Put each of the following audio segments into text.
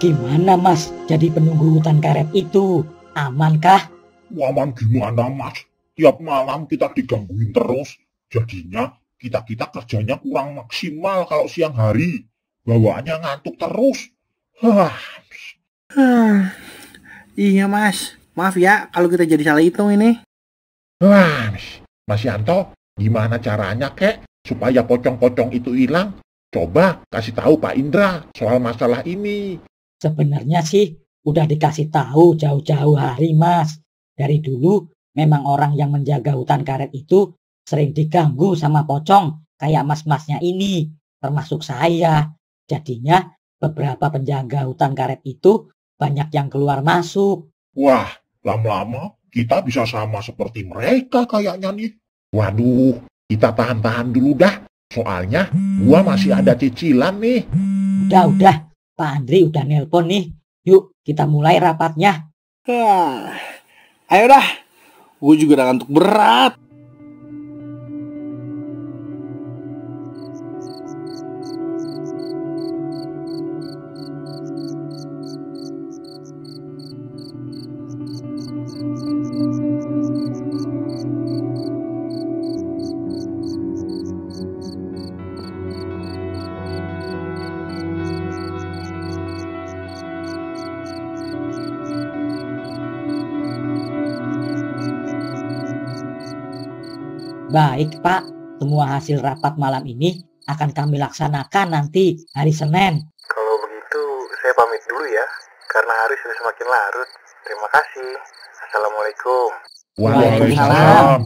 Gimana Mas jadi penunggu hutan karet itu? Amankah? Aman gimana Mas? Tiap malam kita digangguin terus. Jadinya kita kerjanya kurang maksimal kalau siang hari. Bawaannya ngantuk terus. Hah. Iya Mas, maaf ya kalau kita jadi salah hitung ini. Wah, Mas Yanto, gimana caranya kek supaya pocong-pocong itu hilang? Coba kasih tahu Pak Indra soal masalah ini. Sebenarnya sih udah dikasih tahu jauh-jauh hari Mas. Dari dulu memang orang yang menjaga hutan karet itu sering diganggu sama pocong kayak mas-masnya ini, termasuk saya. Jadinya beberapa penjaga hutan karet itu banyak yang keluar masuk. Wah, lama-lama kita bisa sama seperti mereka kayaknya nih. Waduh, kita tahan-tahan dulu dah. Soalnya gua masih ada cicilan nih. Udah, Pak Andri udah nelpon nih. Yuk kita mulai rapatnya. Ayo dah, gue juga udah ngantuk berat. Baik Pak, semua hasil rapat malam ini akan kami laksanakan nanti hari Senin. Kalau begitu saya pamit dulu ya, karena hari sudah semakin larut. Terima kasih. Assalamualaikum. Waalaikumsalam.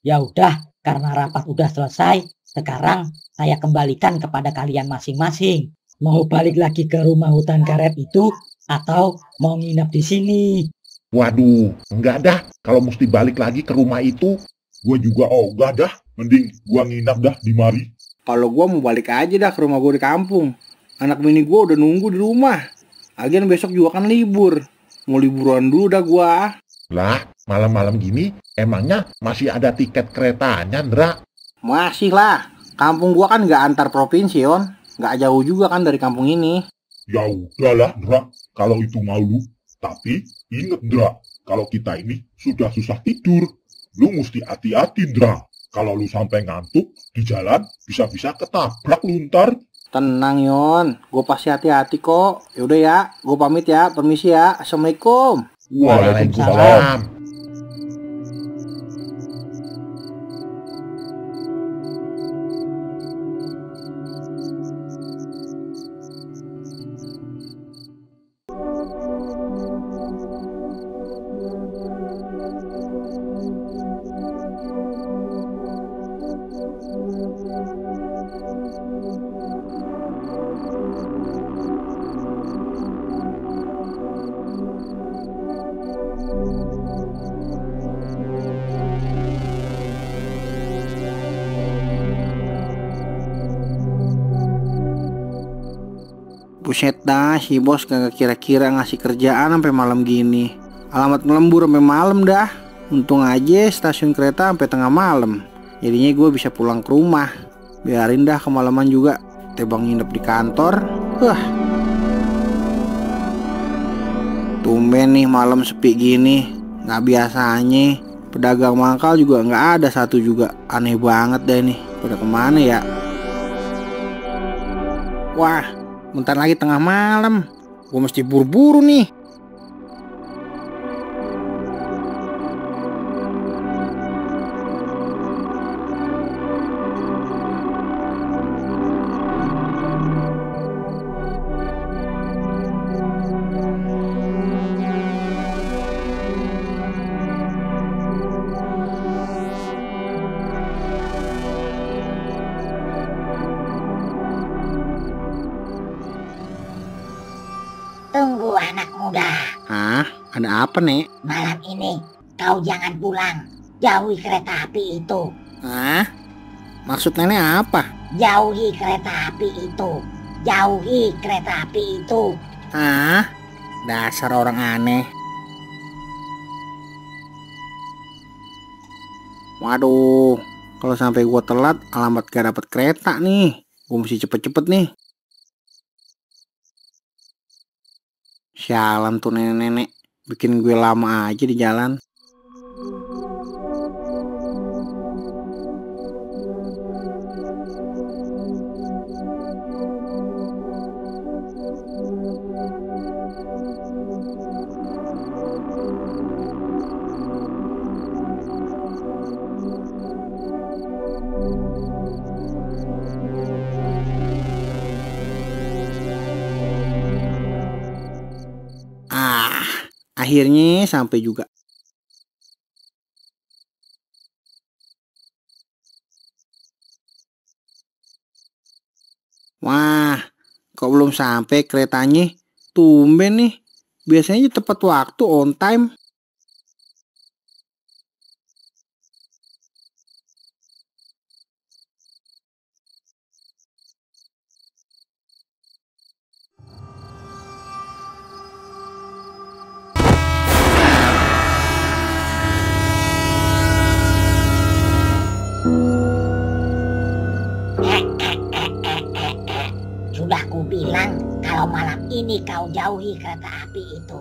Ya udah, karena rapat udah selesai, sekarang saya kembalikan kepada kalian masing-masing. Mau balik lagi ke rumah hutan karet itu atau mau nginep di sini? Waduh, enggak dah. Kalau mesti balik lagi ke rumah itu, gua juga enggak dah. Mending gua nginap dah di mari. Kalau gue mau balik aja dah ke rumah gue di kampung. Anak bini gue udah nunggu di rumah. Lagian besok juga kan libur. Mau liburan dulu dah gue. Lah, malam-malam gini emangnya masih ada tiket keretanya, Ndra? Masih lah. Kampung gue kan nggak antar provinsi, On. Nggak jauh juga kan dari kampung ini. Ya udahlah, Ndra. Kalau itu mau lu. Tapi inget, Ndra. Kalau kita ini sudah susah tidur. Lu mesti hati-hati, Ndra. Kalau lu sampai ngantuk di jalan, bisa-bisa ketabrak lu ntar. Tenang, Yon. Gue pasti hati-hati kok. Yaudah ya, gue pamit ya. Permisi ya. Assalamualaikum. Waalaikumsalam. Buset dah, si bos kagak kira-kira ngasih kerjaan sampai malam gini. Alamat ngelembur sampai malam dah. Untung aja stasiun kereta sampai tengah malam. Jadinya gue bisa pulang ke rumah. Biarin dah kemalaman juga. Tebang nginep di kantor. Tumben nih malam sepi gini. Gak biasanya. Pedagang mangkal juga gak ada satu juga. Aneh banget deh nih. Pada kemana ya? Wah, bentar lagi tengah malam. Gue mesti buru-buru nih. Tunggu anak muda, Hah? Ada apa, Nek? malam ini kau jangan pulang. Jauhi kereta api itu. Hah? Maksud nenek apa? Jauhi kereta api itu. Jauhi kereta api itu. Hah? Dasar orang aneh. Waduh, kalau sampai gua telat, alamat gak dapet kereta nih. Gua mesti cepet-cepet nih. Sialan tuh nenek-nenek, bikin gue lama aja di jalan. Akhirnya sampai juga. Wah, kok belum sampai keretanya? Tumben nih. Biasanya tepat waktu, on time. Sudah kubilang kalau malam ini kau jauhi kereta api itu.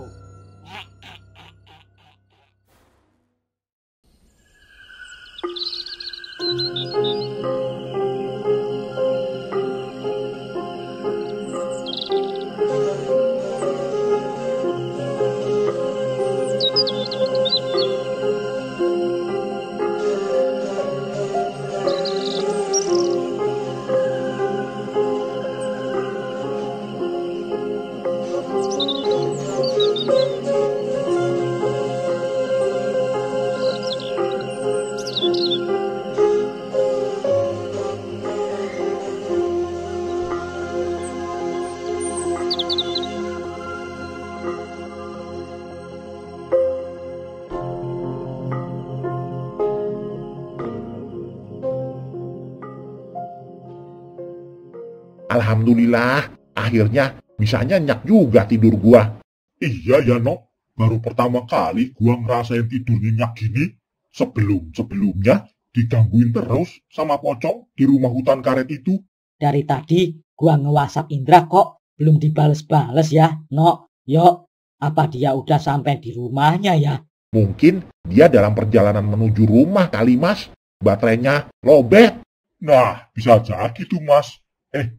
Alhamdulillah, akhirnya bisa nyenyak juga tidur gua. Iya ya, Nok. Baru pertama kali gua ngerasain tidur nyenyak gini. Sebelumnya digangguin terus sama pocong di rumah hutan karet itu. Dari tadi gua nge-WhatsApp Indra kok belum dibales-bales ya, Nok. Yok, apa dia udah sampai di rumahnya ya? Mungkin dia dalam perjalanan menuju rumah kali, Mas. Baterainya lowbat. Nah, bisa jadi tuh, Mas.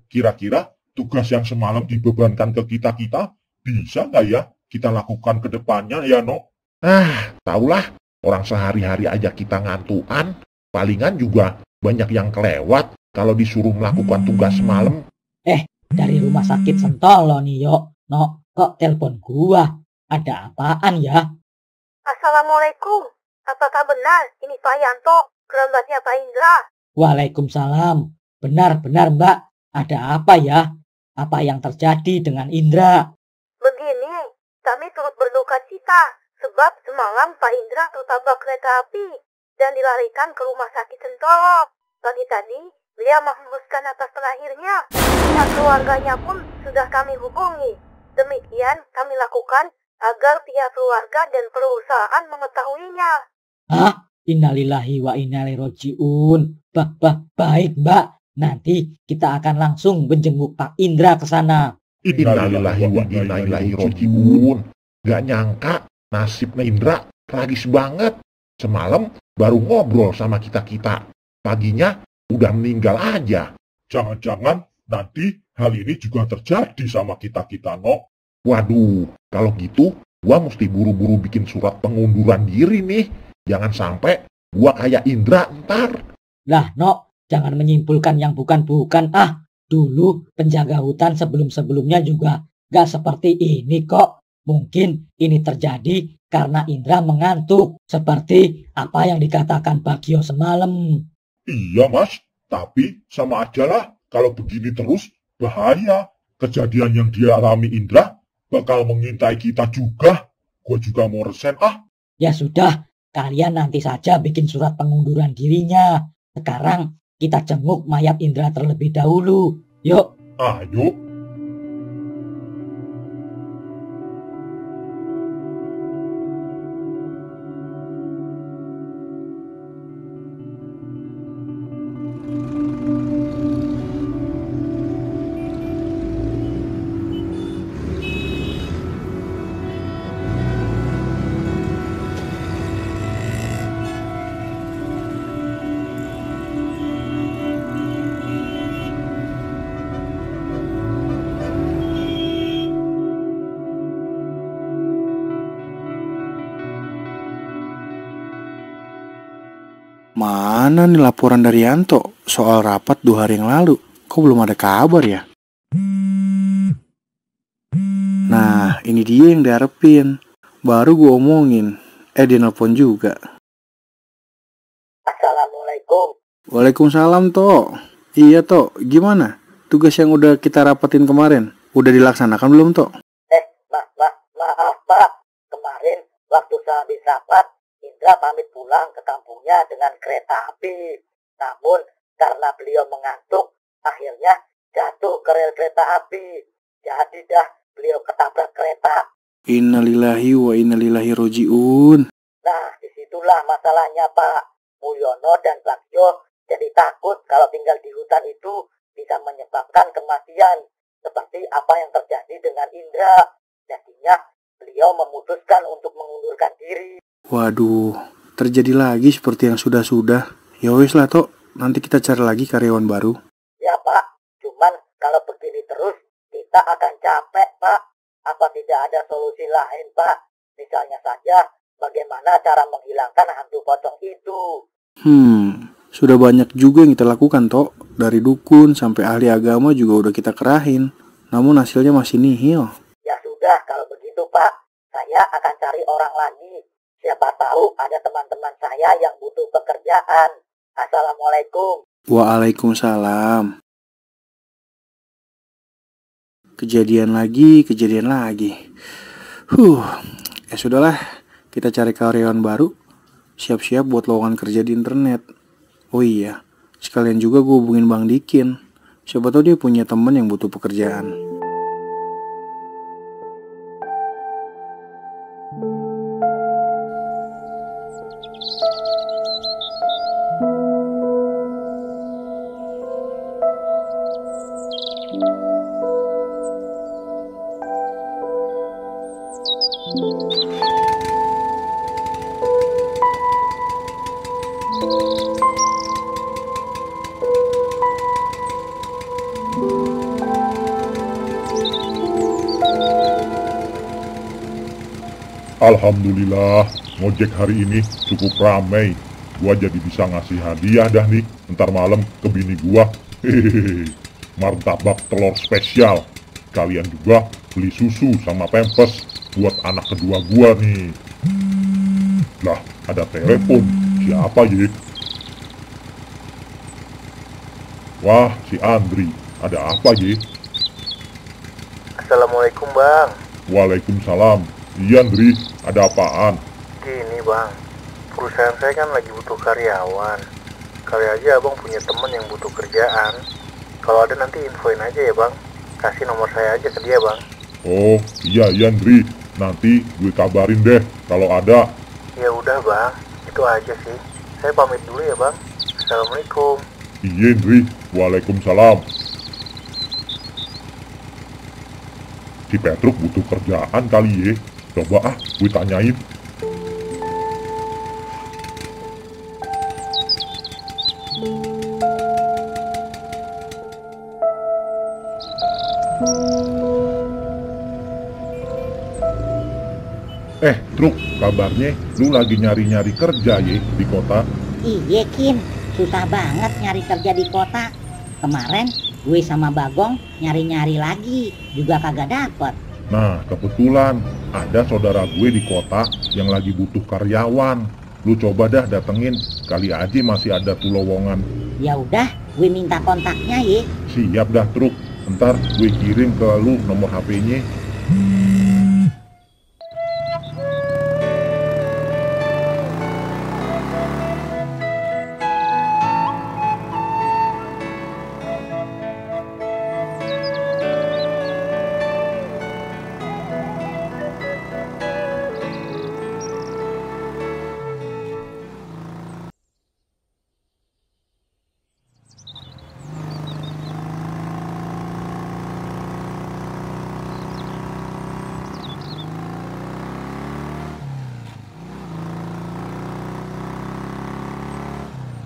Kira-kira tugas yang semalam dibebankan ke kita-kita bisa nggak ya kita lakukan ke depannya ya, Nok? Taulah, orang sehari-hari aja kita ngantuan, palingan juga banyak yang kelewat kalau disuruh melakukan tugas semalam. Dari rumah sakit Sentolo nih, Yok. Nok, kok telepon gua? Ada apaan ya? Assalamualaikum. Apakah benar ini Pak Yanto, kerabatnya Pak Indra? Waalaikumsalam. Benar-benar, Mbak. Ada apa ya? Apa yang terjadi dengan Indra? Begini, kami turut berduka cita sebab semalam Pak Indra tertabrak kereta api dan dilarikan ke rumah sakit Sentolo. Pagi tadi, beliau menghembuskan napas terakhirnya. Pihak keluarganya pun sudah kami hubungi. Demikian kami lakukan agar pihak keluarga dan perusahaan mengetahuinya. Hah? Innalillahi wa inna ilaihi raji'un. Baik, Mbak. Nanti kita akan langsung menjenguk Pak Indra ke sana. Innalillahi wa inna ilaihi raji'un. Gak nyangka nasibnya Indra tragis banget. Semalam baru ngobrol sama kita-kita. Paginya udah meninggal aja. Jangan-jangan nanti hal ini juga terjadi sama kita-kita, Nok. Waduh, kalau gitu gua mesti buru-buru bikin surat pengunduran diri nih. Jangan sampai gua kayak Indra ntar. Lah, Nok. Jangan menyimpulkan yang bukan-bukan. Dulu penjaga hutan sebelum-sebelumnya juga gak seperti ini kok. Mungkin ini terjadi karena Indra mengantuk. Seperti apa yang dikatakan Bagio semalam. Iya, Mas. Tapi sama aja lah. Kalau begini terus, bahaya. Kejadian yang dialami Indra bakal mengintai kita juga. Gua juga mau resign, Ya sudah, kalian nanti saja bikin surat pengunduran dirinya. Sekarang kita jenguk mayat Indra terlebih dahulu. Yuk. Ayo. Mana nih laporan dari Yanto soal rapat 2 hari yang lalu? Kok belum ada kabar ya? Nah, ini dia yang diharapin. Baru gue omongin. Dia nelpon juga. Assalamualaikum. Waalaikumsalam, Tok. Iya, Tok. Gimana? Tugas yang udah kita rapatin kemarin, udah dilaksanakan belum, Tok? Maaf Pak. Kemarin waktu sehabis rapat, Indra pamit pulang ke kampungnya dengan kereta api. Namun karena beliau mengantuk, akhirnya jatuh ke rel kereta api. Jadi dah beliau ketabrak kereta. Innalillahi wa innalillahi roji'un. Nah, disitulah masalahnya Pak. Mulyono dan Bagjo jadi takut kalau tinggal di hutan itu bisa menyebabkan kematian. Seperti apa yang terjadi dengan Indra. Jadinya beliau memutuskan untuk mengundurkan diri. Waduh, terjadi lagi seperti yang sudah-sudah. Ya wes lah, Tok. Nanti kita cari lagi karyawan baru. Ya Pak, cuman kalau begini terus kita akan capek Pak. Apa tidak ada solusi lain Pak? Misalnya saja bagaimana cara menghilangkan hantu pocong itu. Sudah banyak juga yang kita lakukan, Tok. Dari dukun sampai ahli agama juga udah kita kerahin. Namun hasilnya masih nihil. Ya sudah, kalau begitu Pak, saya akan cari orang lagi. Siapa tahu ada teman-teman saya yang butuh pekerjaan. Assalamualaikum. Waalaikumsalam. Kejadian lagi. Ya sudahlah, kita cari karyawan baru. Siap-siap buat lowongan kerja di internet. Oh iya, sekalian juga gue hubungin Bang Dikin. Siapa tahu dia punya temen yang butuh pekerjaan. Alhamdulillah, ngojek hari ini cukup ramai. Gua jadi bisa ngasih hadiah dah nih ntar malam ke bini gua. Hehehe, martabak telur spesial. Kalian juga beli susu sama pempes buat anak kedua gua nih. Lah, ada telepon. Siapa ye? Wah, si Andri. Ada apa ye? Assalamualaikum Bang. Waalaikumsalam. Iya Andri, ada apaan? Gini Bang, perusahaan saya kan lagi butuh karyawan. Kali aja Abang punya temen yang butuh kerjaan. Kalau ada nanti infoin aja ya Bang. Kasih nomor saya aja ke dia Bang. Oh, iya Andri. Nanti gue kabarin deh kalau ada. Ya udah Bang, itu aja sih. Saya pamit dulu ya Bang. Assalamualaikum. Iya Andri, waalaikumsalam. Si Petruk butuh kerjaan kali ye. Coba gue tanyain. Truk, kabarnya lu lagi nyari-nyari kerja ye di kota? Iya Kim, susah banget nyari kerja di kota. Kemarin gue sama Bagong nyari-nyari lagi, juga kagak dapet. Nah, kebetulan ada saudara gue di kota yang lagi butuh karyawan. Lu coba dah datengin, kali aja masih ada tuh lowongan. Ya udah, gue minta kontaknya ye. Siap dah Truk, ntar gue kirim ke lu nomor HP-nya.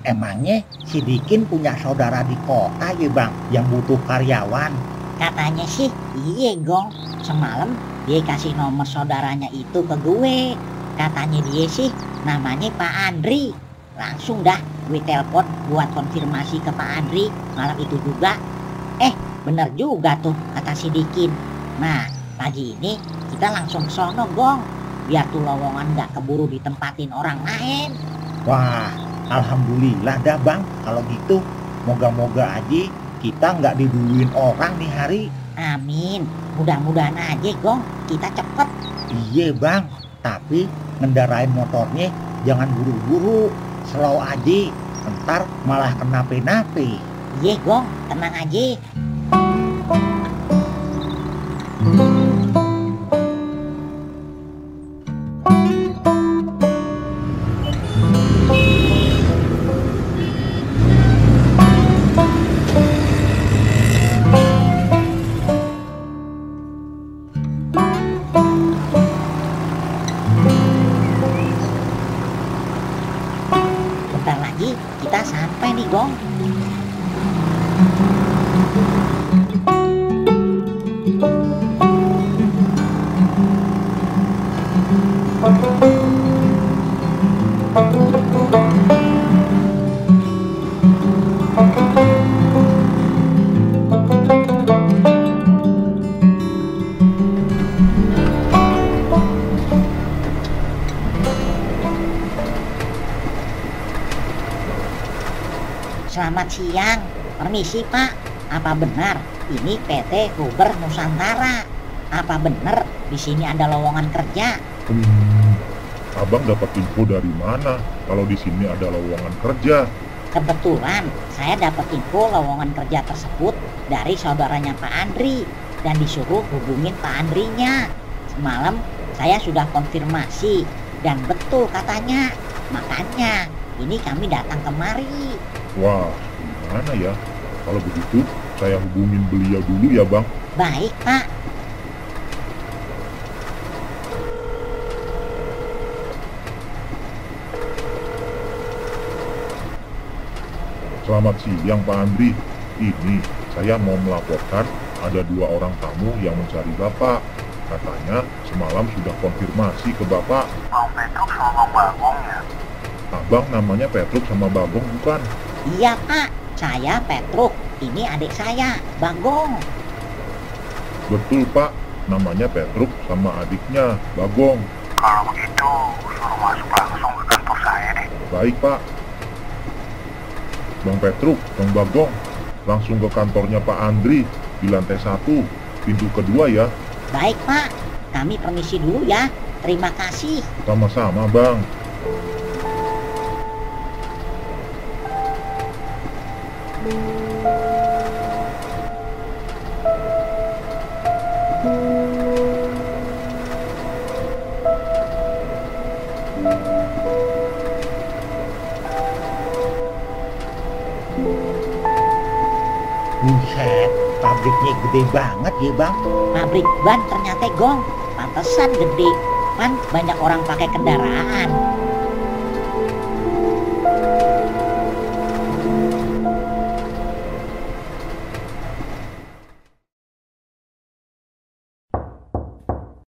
Emangnya si Dikin punya saudara di kota ya Bang yang butuh karyawan? Katanya sih iya Gong. Semalam dia kasih nomor saudaranya itu ke gue. Katanya dia sih namanya Pak Andri. Langsung dah gue telepon buat konfirmasi ke Pak Andri malam itu juga. Bener juga tuh kata si Dikin. Nah, pagi ini kita langsung ke sono, Gong. Biar tuh lowongan gak keburu ditempatin orang lain. Wah, alhamdulillah dah Bang. Kalau gitu, moga-moga aja kita nggak diduluin orang nih hari. Amin. Mudah-mudahan aja, Gong. Kita cepet. Iya Bang, tapi ngendarain motornya jangan buru-buru. Slow aja, ntar malah kenape-nape. Iya, Gong. Tenang aja. Bentar lagi kita sampai nih, Gong. Selamat siang. Permisi, Pak. Apa benar ini PT Huber Nusantara? Apa benar di sini ada lowongan kerja? Abang dapat info dari mana kalau di sini ada lowongan kerja? Kebetulan saya dapat info lowongan kerja tersebut dari saudaranya Pak Andri dan disuruh hubungin Pak Andrinya. Semalam saya sudah konfirmasi dan betul katanya. Makanya ini kami datang kemari. Wah, gimana ya? Kalau begitu, saya hubungin beliau dulu ya, Bang. Baik, Pak. Selamat siang, Pak Andri. Ini saya mau melaporkan ada 2 orang tamu yang mencari Bapak. Katanya semalam sudah konfirmasi ke Bapak. Bang Petruk sama Bang Bagong ya? Abang namanya Petruk sama Bagong bukan? Iya, Pak. Saya Petruk. Ini adik saya, Bagong. Betul, Pak. Namanya Petruk sama adiknya, Bagong. Kalau begitu, suruh masuk langsung ke kantor saya deh. Baik, Pak. Bang Petruk, Bang Bagong, langsung ke kantornya Pak Andri di lantai 1, pintu kedua ya. Baik, Pak. Kami permisi dulu ya. Terima kasih. Sama-sama, Bang. Buset, pabriknya gede banget ya Bang. Pabrik ban ternyata, Gong. Pantesan gede. Kan banyak orang pakai kendaraan.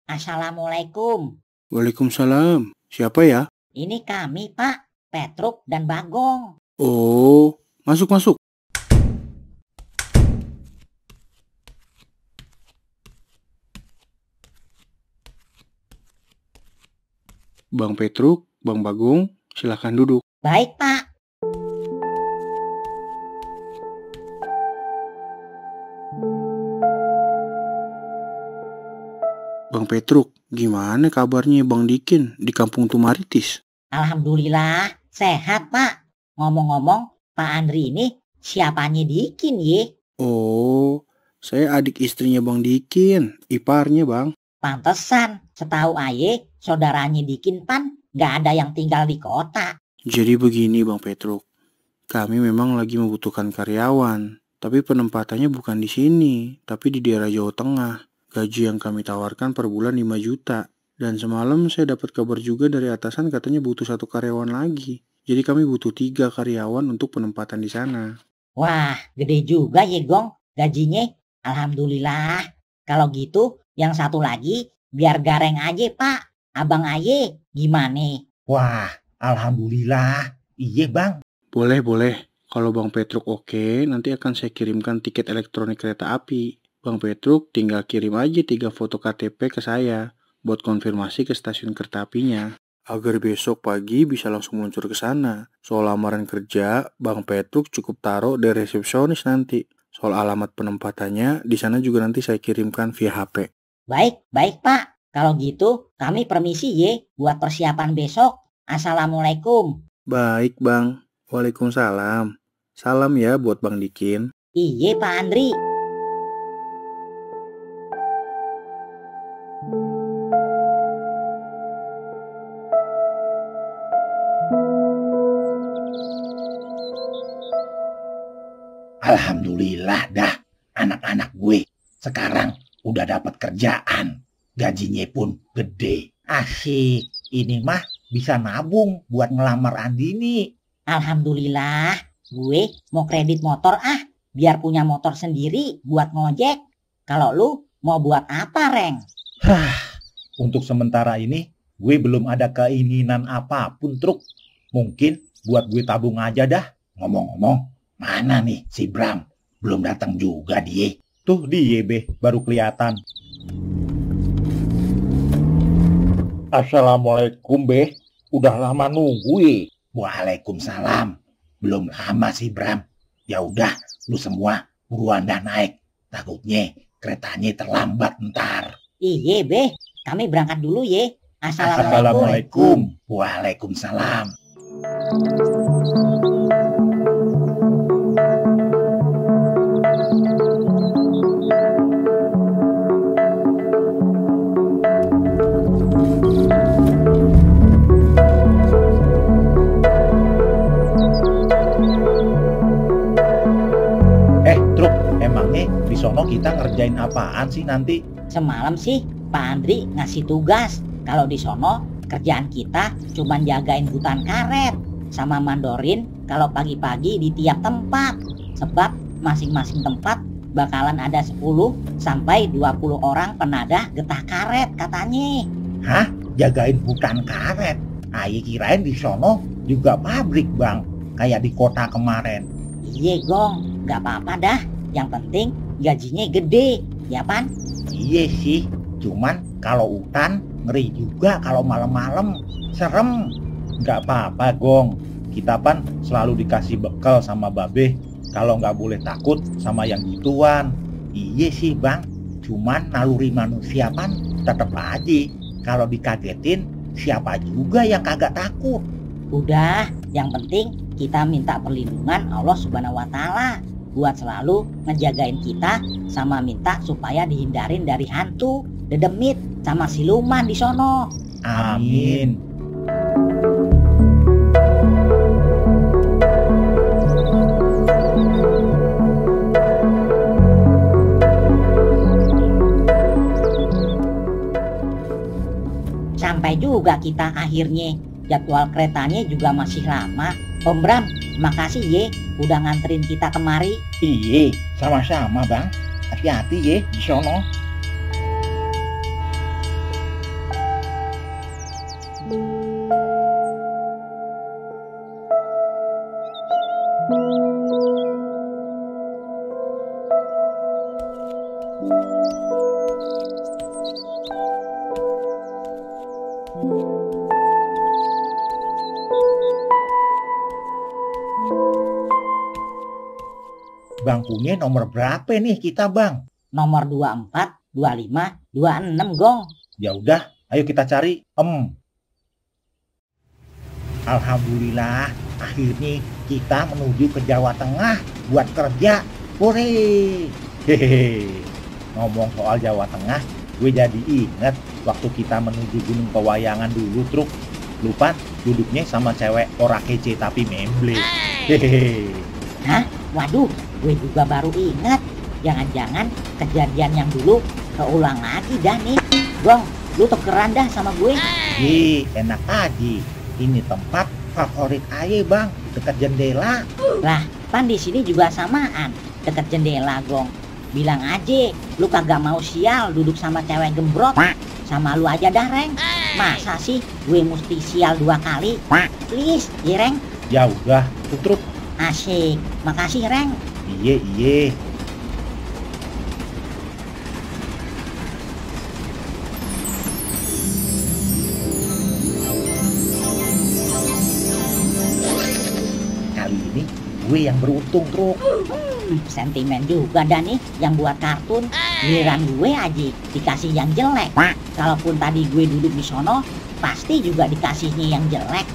Assalamualaikum. Waalaikumsalam. Siapa ya? Ini kami, Pak. Petruk dan Bagong. Oh, masuk. Bang Petruk, Bang Bagong, silahkan duduk. Baik, Pak. Bang Petruk, gimana kabarnya Bang Dikin di kampung Tumaritis? Alhamdulillah, sehat, Pak. Ngomong-ngomong, Pak Andri ini siapanya Dikin, ye? Oh, saya adik istrinya Bang Dikin, iparnya Bang. Pantesan, setahu aye, saudaranya Dikin pan gak ada yang tinggal di kota. Jadi begini Bang Petruk, kami memang lagi membutuhkan karyawan, tapi penempatannya bukan di sini, tapi di daerah Jawa Tengah. Gaji yang kami tawarkan per bulan 5 juta. Dan semalam saya dapat kabar juga dari atasan katanya butuh 1 karyawan lagi. Jadi kami butuh 3 karyawan untuk penempatan di sana. Wah, gede juga ye, Gong. Gajinya, alhamdulillah. Kalau gitu, yang satu lagi biar gareng aja, Pak. Abang aye, gimana? Wah, alhamdulillah. Iya bang. Boleh. Kalau Bang Petruk oke, nanti akan saya kirimkan tiket elektronik kereta api. Bang Petruk tinggal kirim aja 3 foto KTP ke saya buat konfirmasi ke stasiun kereta apinya. Agar besok pagi bisa langsung meluncur ke sana. Soal lamaran kerja, Bang Petruk cukup taruh di resepsionis nanti. Soal alamat penempatannya, di sana juga nanti saya kirimkan via HP. Baik Pak. Kalau gitu kami permisi ye buat persiapan besok. Assalamualaikum. Baik Bang. Waalaikumsalam. Salam ya buat Bang Dikin. Iye Pak Andri. Alhamdulillah dah, anak-anak gue sekarang udah dapat kerjaan. Gajinya pun gede. Asik, ini mah bisa nabung buat ngelamar Andini. Alhamdulillah, gue mau kredit motor biar punya motor sendiri buat ngojek. Kalau lu mau buat apa, Reng? Untuk sementara ini gue belum ada keinginan apapun, Truk. Mungkin buat gue tabung aja dah. Ngomong-ngomong, mana nih si Bram? Belum datang juga dia. Tuh dia baru kelihatan. Assalamualaikum udah lama nunggu ya. Waalaikumsalam. Belum lama sih Bram. Ya udah, lu semua buruan dah naik. Takutnya keretanya terlambat ntar. Iya kami berangkat dulu ye. Assalamualaikum. Waalaikumsalam. Truk, emangnya di sono kita ngerjain apaan sih nanti? Semalam sih Pak Andri ngasih tugas. Kalau di sono kerjaan kita cuma jagain hutan karet sama mandorin kalau pagi-pagi di tiap tempat. Sebab masing-masing tempat bakalan ada 10 sampai 20 orang penadah getah karet katanya. Hah? Jagain hutan karet? Ayo kirain di sono juga pabrik bang, kayak di kota kemarin. Iya Gong, gak apa-apa dah. Yang penting gajinya gede, ya Pan? Iya sih, cuman kalau hutan ngeri juga kalau malam-malam, serem. Gak apa-apa Gong, kita Pan selalu dikasih bekal sama Babe. Kalau gak boleh takut sama yang gituan. Iya sih bang, cuman naluri manusia Pan tetep aja. Kalau dikagetin, siapa juga yang kagak takut? Udah, yang penting kita minta perlindungan Allah Subhanahu wa Ta'ala buat selalu ngejagain kita, sama minta supaya dihindarin dari hantu, dedemit, sama siluman di sono. Amin. Sampai juga kita akhirnya. Jadwal keretanya juga masih lama. Om Bram, makasih ye udah nganterin kita kemari. Iya, sama-sama bang. Hati-hati ye di sono. Bangkunya nomor berapa nih kita bang? Nomor 24, 25, 26 Gong. Ya udah, ayo kita cari. Alhamdulillah, akhirnya kita menuju ke Jawa Tengah buat kerja. Hore! Hehehe. Ngomong soal Jawa Tengah, gue jadi inget waktu kita menuju Gunung Pewayangan dulu, Truk. Lupa duduknya sama cewek ora kece tapi memble. Hehehe. Hah? Waduh, gue juga baru ingat. Jangan-jangan kejadian yang dulu keulang lagi dah nih. Gong, lu tukeran dah sama gue. Enak aja. Ini tempat favorit aja bang, dekat jendela. Lah, Pan di sini juga samaan, dekat jendela Gong. Bilang aja, lu kagak mau sial duduk sama cewek gembrot. Sama lu aja dah Reng. Masa sih gue mesti sial 2 kali? Please, ya Reng. Ya udah, tutruk. Asik. Makasih, Reng. Iye. Kali ini gue yang beruntung, Truk. Sentimen juga dah nih yang buat kartun. Giliran gue aja dikasih yang jelek. Kalaupun tadi gue duduk di sono, pasti juga dikasihnya yang jelek.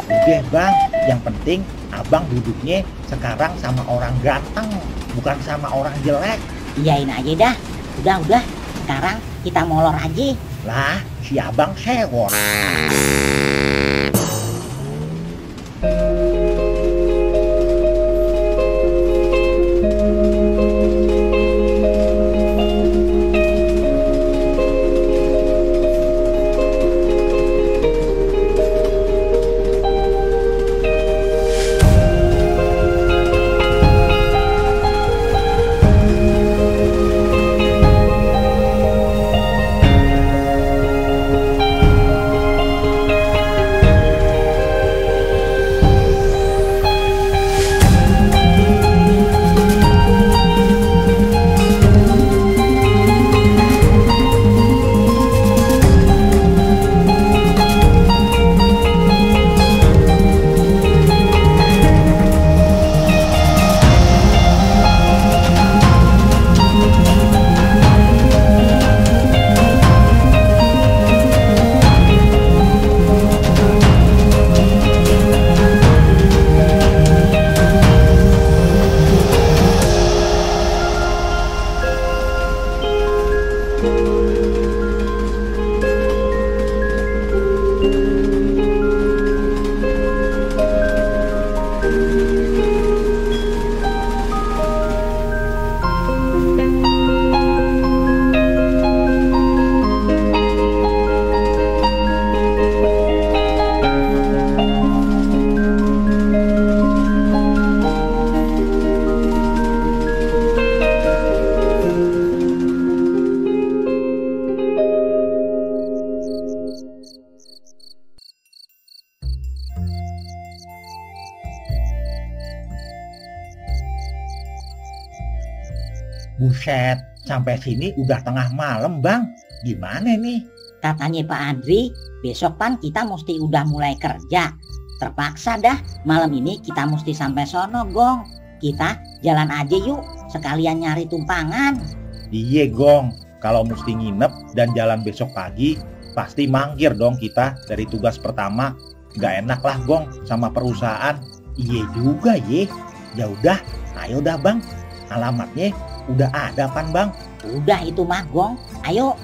Udah bang, yang penting abang duduknya sekarang sama orang ganteng, bukan sama orang jelek. Iyain aja dah. Udah. Sekarang kita molor aja. Lah, si abang sewot. Buset, sampai sini udah tengah malam bang. Gimana nih? Katanya Pak Andri, besok pan kita mesti udah mulai kerja. Terpaksa dah, malam ini kita mesti sampai sono, Gong. Kita jalan aja yuk, sekalian nyari tumpangan. Iye Gong, kalau mesti nginep dan jalan besok pagi, pasti mangkir dong kita dari tugas pertama. Gak enak lah Gong sama perusahaan. Iye juga ye. Ya udah, ayo dah bang. Alamatnya udah ada kan bang? Udah itu mah Gong, ayo.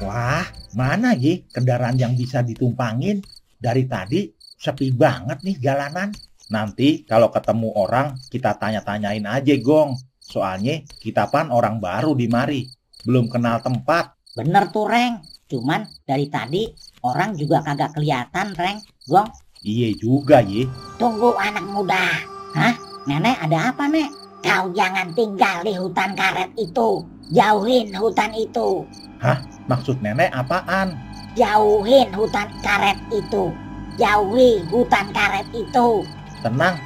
Wah, mana ye kendaraan yang bisa ditumpangin? Dari tadi sepi banget nih jalanan. Nanti kalau ketemu orang kita tanya-tanyain aja Gong. Soalnya kita pan orang baru di mari, belum kenal tempat. Bener tuh Reng, cuman dari tadi orang juga kagak kelihatan Reng, Gong. Iya juga ye. Tunggu anak muda. Hah? Nenek ada apa nek? Kau jangan tinggal di hutan karet itu. Jauhin hutan itu. Hah? Maksud nenek apaan? Jauhin hutan karet itu. Jauhi hutan karet itu. Tenang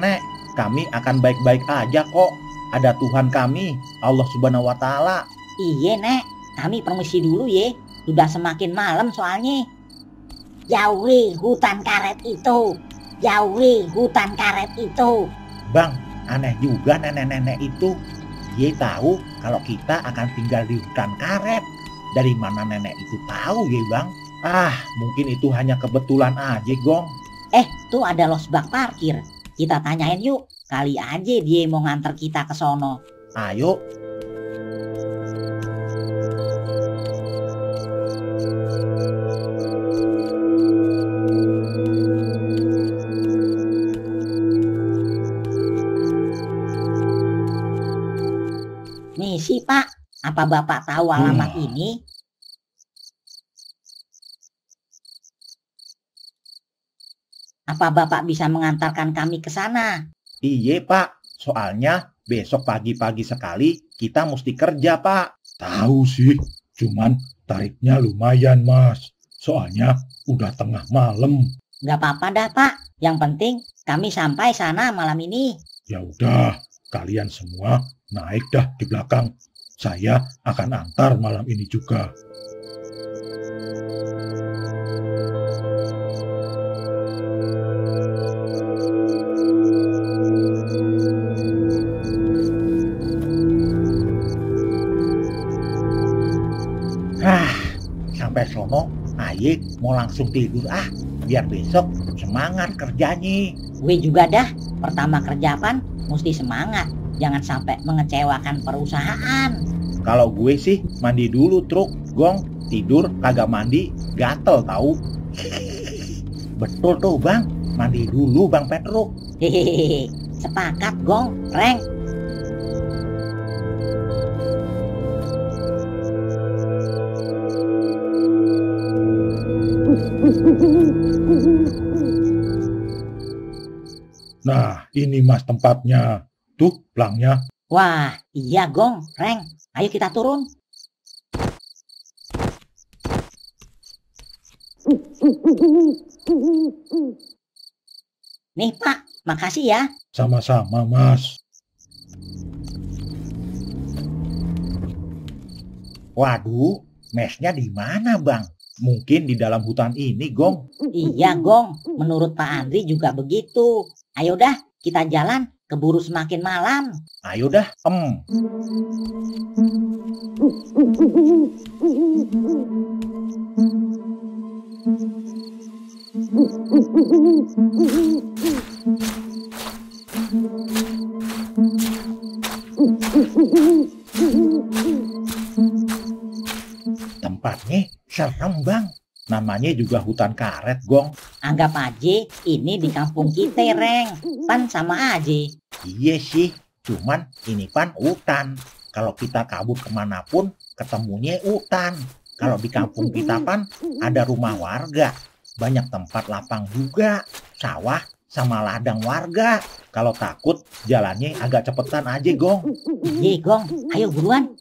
nek. Kami akan baik-baik aja kok. Ada Tuhan kami, Allah Subhanahu wa Ta'ala. Iya nek, kami permisi dulu ye. Sudah semakin malam soalnya. Jauhi hutan karet itu. Jauhi hutan karet itu. Bang, aneh juga nenek-nenek itu. Dia tahu kalau kita akan tinggal di hutan karet. Dari mana nenek itu tahu ya bang? Ah, mungkin itu hanya kebetulan aja Gong. Tuh ada losbak parkir. Kita tanyain yuk. Kali aja dia mau nganter kita ke sono. Ayo. Misi Pak, apa Bapak tahu alamat ini? Apa Bapak bisa mengantarkan kami ke sana? Iya Pak, soalnya besok pagi-pagi sekali kita mesti kerja Pak. Tahu sih, cuman tarifnya lumayan Mas. Soalnya udah tengah malam. Nggak apa-apa dah Pak, yang penting kami sampai sana malam ini. Ya udah, kalian semua naik dah di belakang. Saya akan antar malam ini juga. Sampai sono, aye mau langsung tidur biar besok semangat kerjanya. Gue juga dah, pertama kerjaan mesti semangat. Jangan sampai mengecewakan perusahaan. Kalau gue sih mandi dulu Truk, Gong. Tidur kagak mandi, gatel tahu. Betul tuh Bang, mandi dulu Bang Petruk. Hehehe, sepakat Gong, Reng. Nah, ini Mas tempatnya. Tuh, pelangnya. Wah, iya Gong, Reng. Ayo kita turun. Nih Pak, makasih ya. Sama-sama, Mas. Waduh, mesnya di mana Bang? Mungkin di dalam hutan ini, Gong. Iya Gong, menurut Pak Andri juga begitu. Ayo dah, kita jalan, keburu semakin malam. Ayo dah, Tempatnya serem Bang. Namanya juga hutan karet, Gong. Anggap aja ini di kampung kita, Reng. Pan sama aja. Iya sih, cuman ini pan hutan. Kalau kita kabur kemanapun, ketemunya hutan. Kalau di kampung kita pan ada rumah warga. Banyak tempat lapang juga. Sawah sama ladang warga. Kalau takut, jalannya agak cepetan aja, Gong. Iya, Gong. Ayo buruan.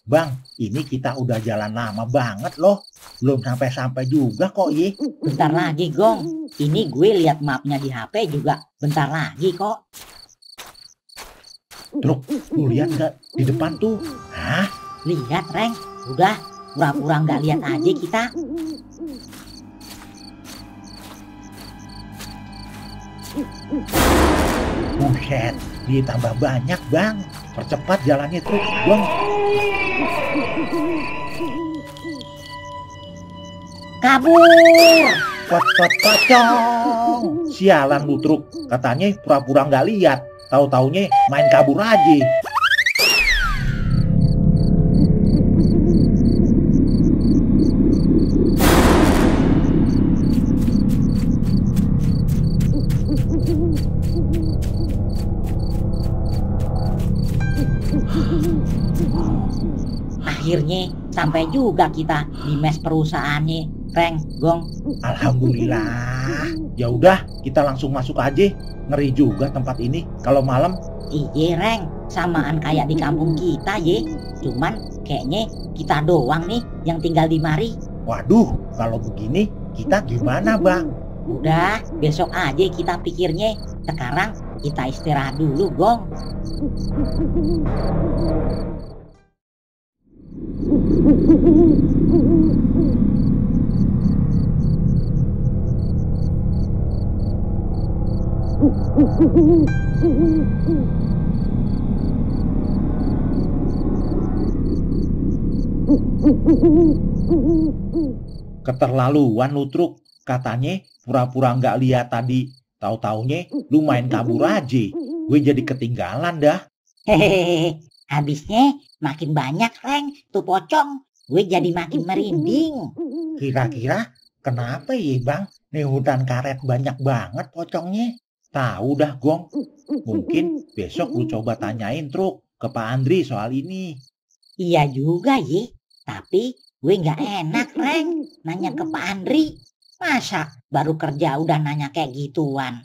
Bang, ini kita udah jalan lama banget loh. Belum sampai-sampai juga kok, Ye. Bentar lagi, Gong. Ini gue lihat mapnya di HP juga bentar lagi kok. Truk, lu lihat gak di depan tuh? Hah? Lihat, Reng. Udah, pura-pura nggak lihat aja kita. Buset, ditambah banyak bang. Percepat jalannya terus, Gong. Kabur! Pocong. Sialan lu Truk. Katanya pura-pura nggak lihat. Tahu-taunya main kabur aja. Akhirnya sampai juga kita di mes perusahaannya, Reng, Gong. Alhamdulillah. Ya udah, kita langsung masuk aja. Ngeri juga tempat ini kalau malam. Iya, Reng, samaan kayak di kampung kita, Ye. Cuman kayaknya kita doang nih yang tinggal di mari. Waduh, kalau begini kita gimana, Bang? Udah, besok aja kita pikirnya. Sekarang kita istirahat dulu, Gong. Keterlaluan lu Truk. Katanya pura-pura nggak lihat tadi. Tahu-taunya lu main kabur aja. Gue jadi ketinggalan dah. Hehehe, habisnya makin banyak, Reng, tuh pocong. Gue jadi makin merinding. Kira-kira Kenapa ya bang? Nih hutan karet banyak banget pocongnya. Tahu dah Gong. Mungkin besok lu coba tanyain Truk ke Pak Andri soal ini. Iya juga ye, tapi gue nggak enak Reng nanya ke Pak Andri. Masa baru kerja udah nanya kayak gituan.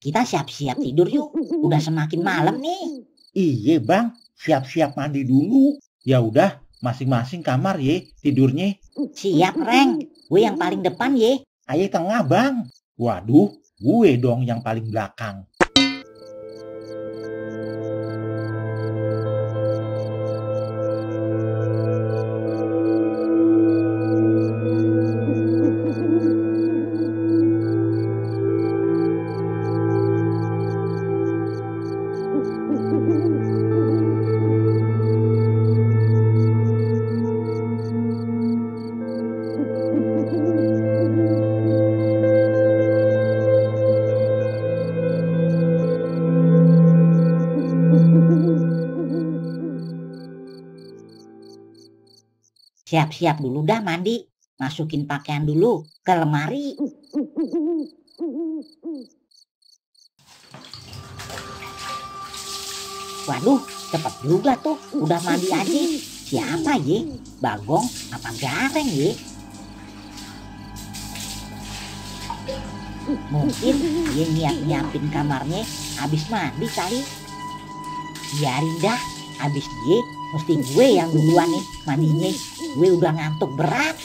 Kita siap-siap tidur yuk, udah semakin malam nih. Iya bang, siap-siap mandi dulu. Ya udah, masing-masing kamar ye tidurnya. Siap Reng, gue yang paling depan ye. Ayo tengah bang. Waduh, gue dong yang paling belakang. Siap-siap dulu dah mandi. Masukin pakaian dulu ke lemari. Waduh, cepet juga tuh. Udah mandi aja. Siapa ye? Bagong apa Gareng ye? Mungkin dia nyiapin kamarnya habis mandi kali. Biarin dah. Habis dia mesti gue yang duluan nih mandinya. Gue udah ngantuk berat.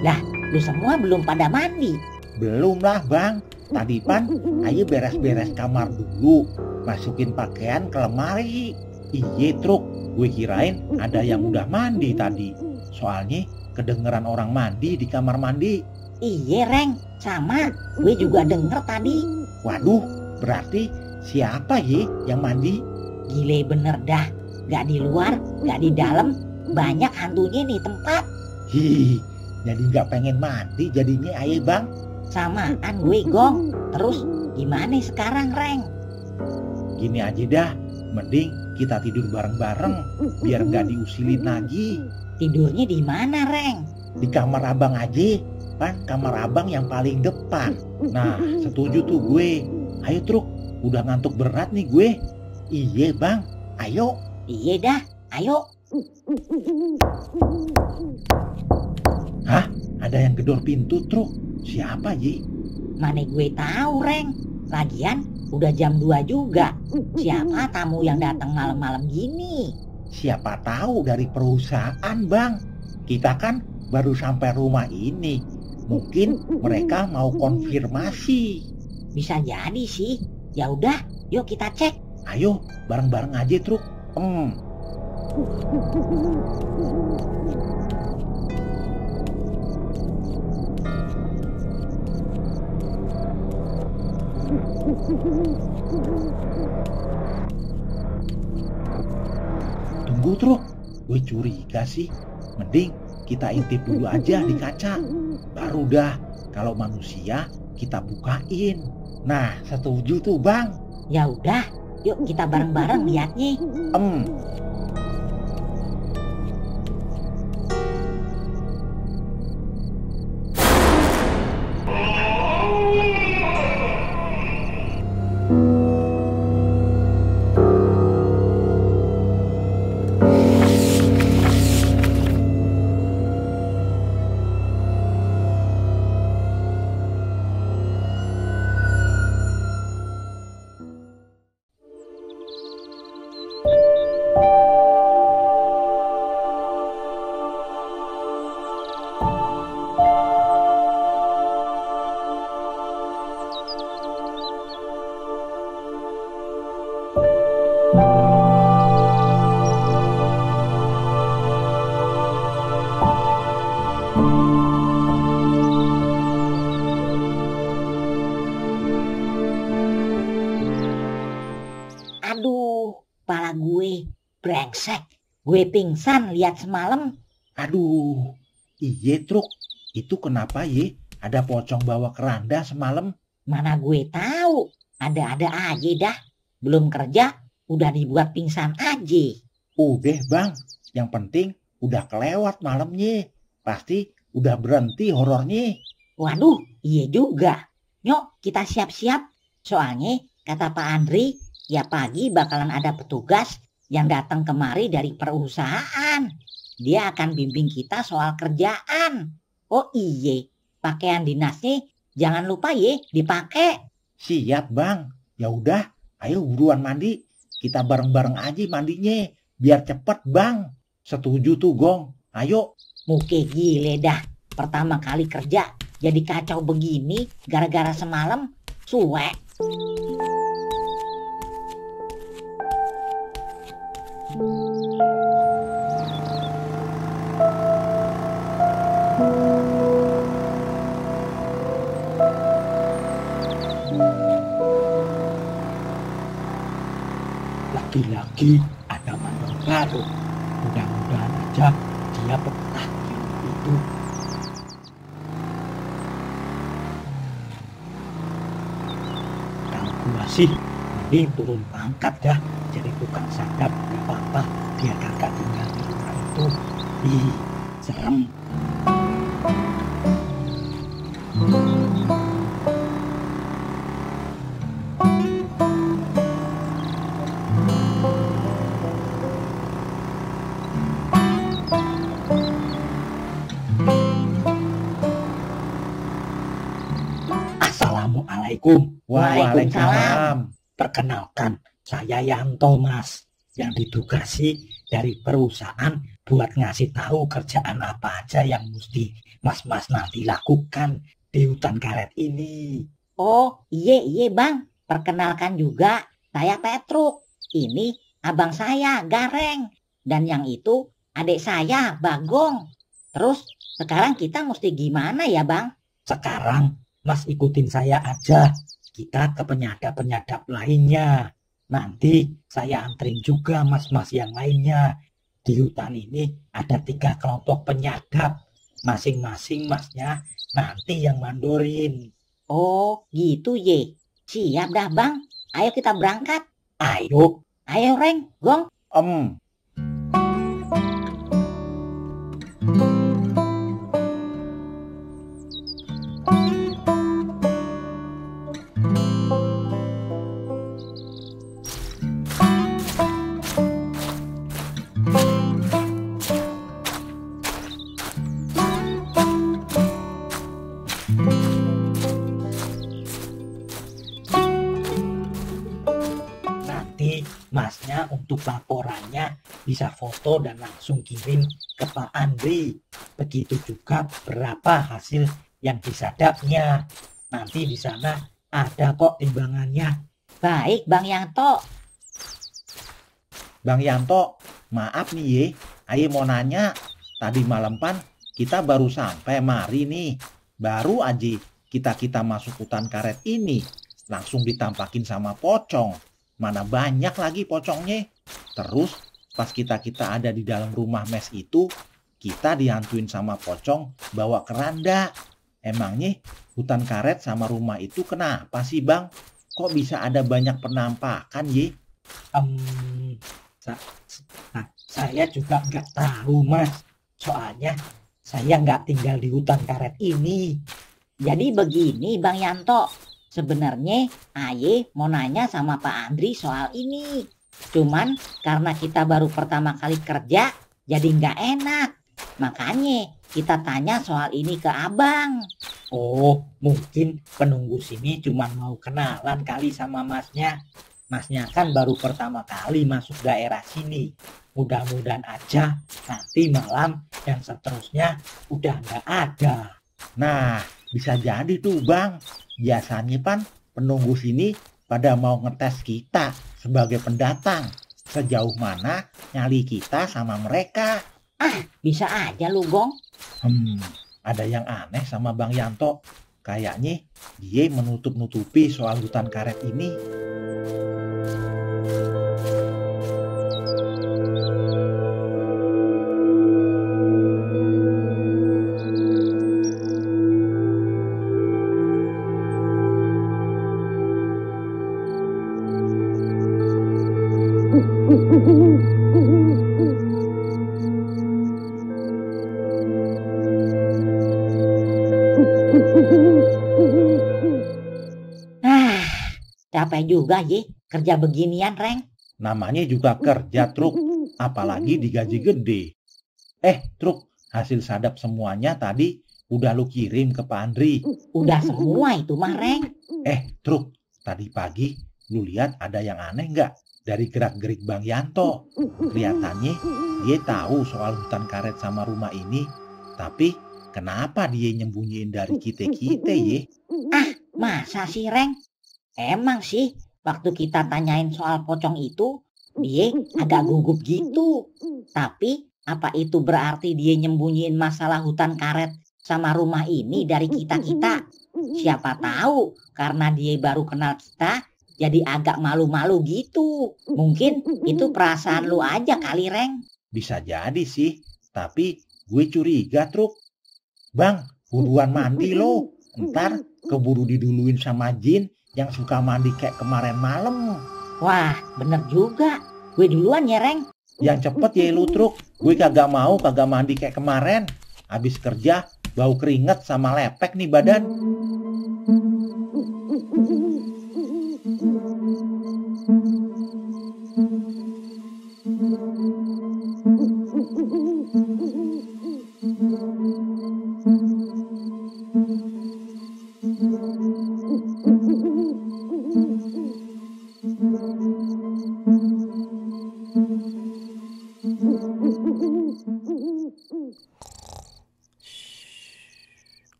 Lah, lu semua belum pada mandi? Belum lah bang. Tadi pan, ayo beres-beres kamar dulu. Masukin pakaian ke lemari. Iye Truk, gue kirain ada yang udah mandi tadi. Soalnya kedengeran orang mandi di kamar mandi. Iye Reng, sama. Gue juga denger tadi. Waduh, berarti siapa ye yang mandi? Gile bener dah. Gak di luar, gak di dalam. Banyak hantunya nih tempat. Hi, jadi gak pengen mandi jadinya ayo bang. Samaan gue Gong. Terus gimana sekarang Reng? Gini aja dah, mending kita tidur bareng-bareng biar gak diusilin lagi. Tidurnya di mana Reng? Di kamar abang aja, pan kamar abang yang paling depan. Nah, setuju tuh gue. Ayo Truk, udah ngantuk berat nih gue. Iya bang, ayo. Iya dah, ayo. Hah? Ada yang gedor pintu Truk. Siapa Ji? Mana gue tahu Reng. Lagian udah jam 2 juga. Siapa tamu yang datang malam-malam gini? Siapa tahu dari perusahaan bang. Kita kan baru sampai rumah ini. Mungkin mereka mau konfirmasi. Bisa jadi sih. Ya udah, yuk kita cek. Ayo bareng-bareng aja Truk. Tunggu Truk, gue curiga sih. Mending kita intip dulu aja di kaca. Baru dah kalau manusia kita bukain. Nah, setuju tuh bang. Ya udah, yuk kita bareng-bareng lihatnya. Aduh, kepala gue brengsek. gue pingsan lihat semalam. Aduh, iye truk. Itu kenapa ye? Ada pocong bawa keranda semalam? Mana gue tahu, ada-ada aja dah. Belum kerja, udah dibuat pingsan aja. Udah bang, yang penting udah kelewat malamnya. Pasti udah berhenti horornya. Waduh, iya juga. Nyok, kita siap-siap. Soalnya, kata Pak Andri, ya pagi bakalan ada petugas yang datang kemari dari perusahaan. Dia akan bimbing kita soal kerjaan. Oh iya, pakaian dinasnya jangan lupa ye dipakai. Siap bang. Ya udah, ayo buruan mandi. Kita bareng-bareng aja mandinya. Biar cepet bang. Setuju tuh Gong. Ayo. Muke gile dah. Pertama kali kerja jadi kacau begini gara-gara semalam. Suwek. Lagi-lagi ada mandor baru. Mudah-mudahan aja dia betah di rumah itu. Kalau gua sih mending turun pangkat dah jadi tukang sadap. Gak apa-apa, biar kakak tinggal di rumah itu. Ih, serem. Assalamualaikum. Waalaikumsalam. Perkenalkan, saya Yanto Mas, yang ditugasi dari perusahaan buat ngasih tahu kerjaan apa aja yang mesti Mas-mas nanti lakukan di hutan karet ini. Oh iya bang, perkenalkan juga saya Petruk. Ini abang saya Gareng. Dan yang itu adik saya Bagong. Terus sekarang kita mesti gimana ya bang? Sekarang Mas ikutin saya aja. Kita ke penyadap-penyadap lainnya. Nanti saya anterin juga mas-mas yang lainnya. Di hutan ini ada 3 kelompok penyadap. Masing-masing masnya nanti yang mandorin. Oh gitu ye. Siap dah bang. Ayo kita berangkat. Ayo. Ayo Reng, Gong. Masnya untuk laporannya bisa foto dan langsung kirim ke Pak Andri. Begitu juga berapa hasil yang disadapnya. Nanti di sana ada kok timbangannya. Baik Bang Yanto. Bang Yanto, maaf nih ye. Ayo mau nanya. Tadi malam pan kita baru sampai mari nih. Baru aja kita masuk hutan karet ini. Langsung ditampakin sama pocong. Mana banyak lagi pocongnya. Terus pas kita ada di dalam rumah mes itu, kita dihantuin sama pocong bawa keranda. Emangnya hutan karet sama rumah itu kenapa sih bang? Kok bisa ada banyak penampakan ye? Saya juga nggak tahu mas. Soalnya saya nggak tinggal di hutan karet ini. Jadi begini Bang Yanto. Sebenarnya Aye mau nanya sama Pak Andri soal ini. Cuman karena kita baru pertama kali kerja, jadi nggak enak. Makanya kita tanya soal ini ke abang. Oh, mungkin penunggu sini cuma mau kenalan kali sama masnya. Masnya kan baru pertama kali masuk daerah sini. Mudah-mudahan aja nanti malam dan seterusnya udah nggak ada. Nah, bisa jadi tuh bang. Biasanya pan penunggu sini pada mau ngetes kita sebagai pendatang. Sejauh mana nyali kita sama mereka. Bisa aja lu Gong. Ada yang aneh sama Bang Yanto. Kayaknya dia menutup-nutupi soal hutan karet ini. capek juga ye kerja beginian, Reng. Namanya juga kerja, Truk. Apalagi digaji gede. Truk, hasil sadap semuanya tadi udah lu kirim ke Pak Andri. Udah semua itu mah, Reng. Truk, tadi pagi lu lihat ada yang aneh nggak dari gerak-gerik Bang Yanto? Kelihatannya dia tahu soal hutan karet sama rumah ini, tapi kenapa dia nyembunyiin dari kita-kita ye? Masa sih, Reng? Emang sih, waktu kita tanyain soal pocong itu, dia agak gugup gitu. Tapi, apa itu berarti dia nyembunyiin masalah hutan karet sama rumah ini dari kita-kita? Siapa tahu, karena dia baru kenal kita, jadi agak malu-malu gitu. Mungkin itu perasaan lu aja kali, Reng. Bisa jadi sih, tapi gue curiga, Truk. Bang, buruan mandi lo. Ntar keburu diduluin sama jin yang suka mandi kayak kemarin malam. Wah, bener juga. Gue duluan ya, Reng. Yang cepet ya lu, Truk. Gue kagak mandi kayak kemarin. Habis kerja, bau keringet sama lepek nih badan.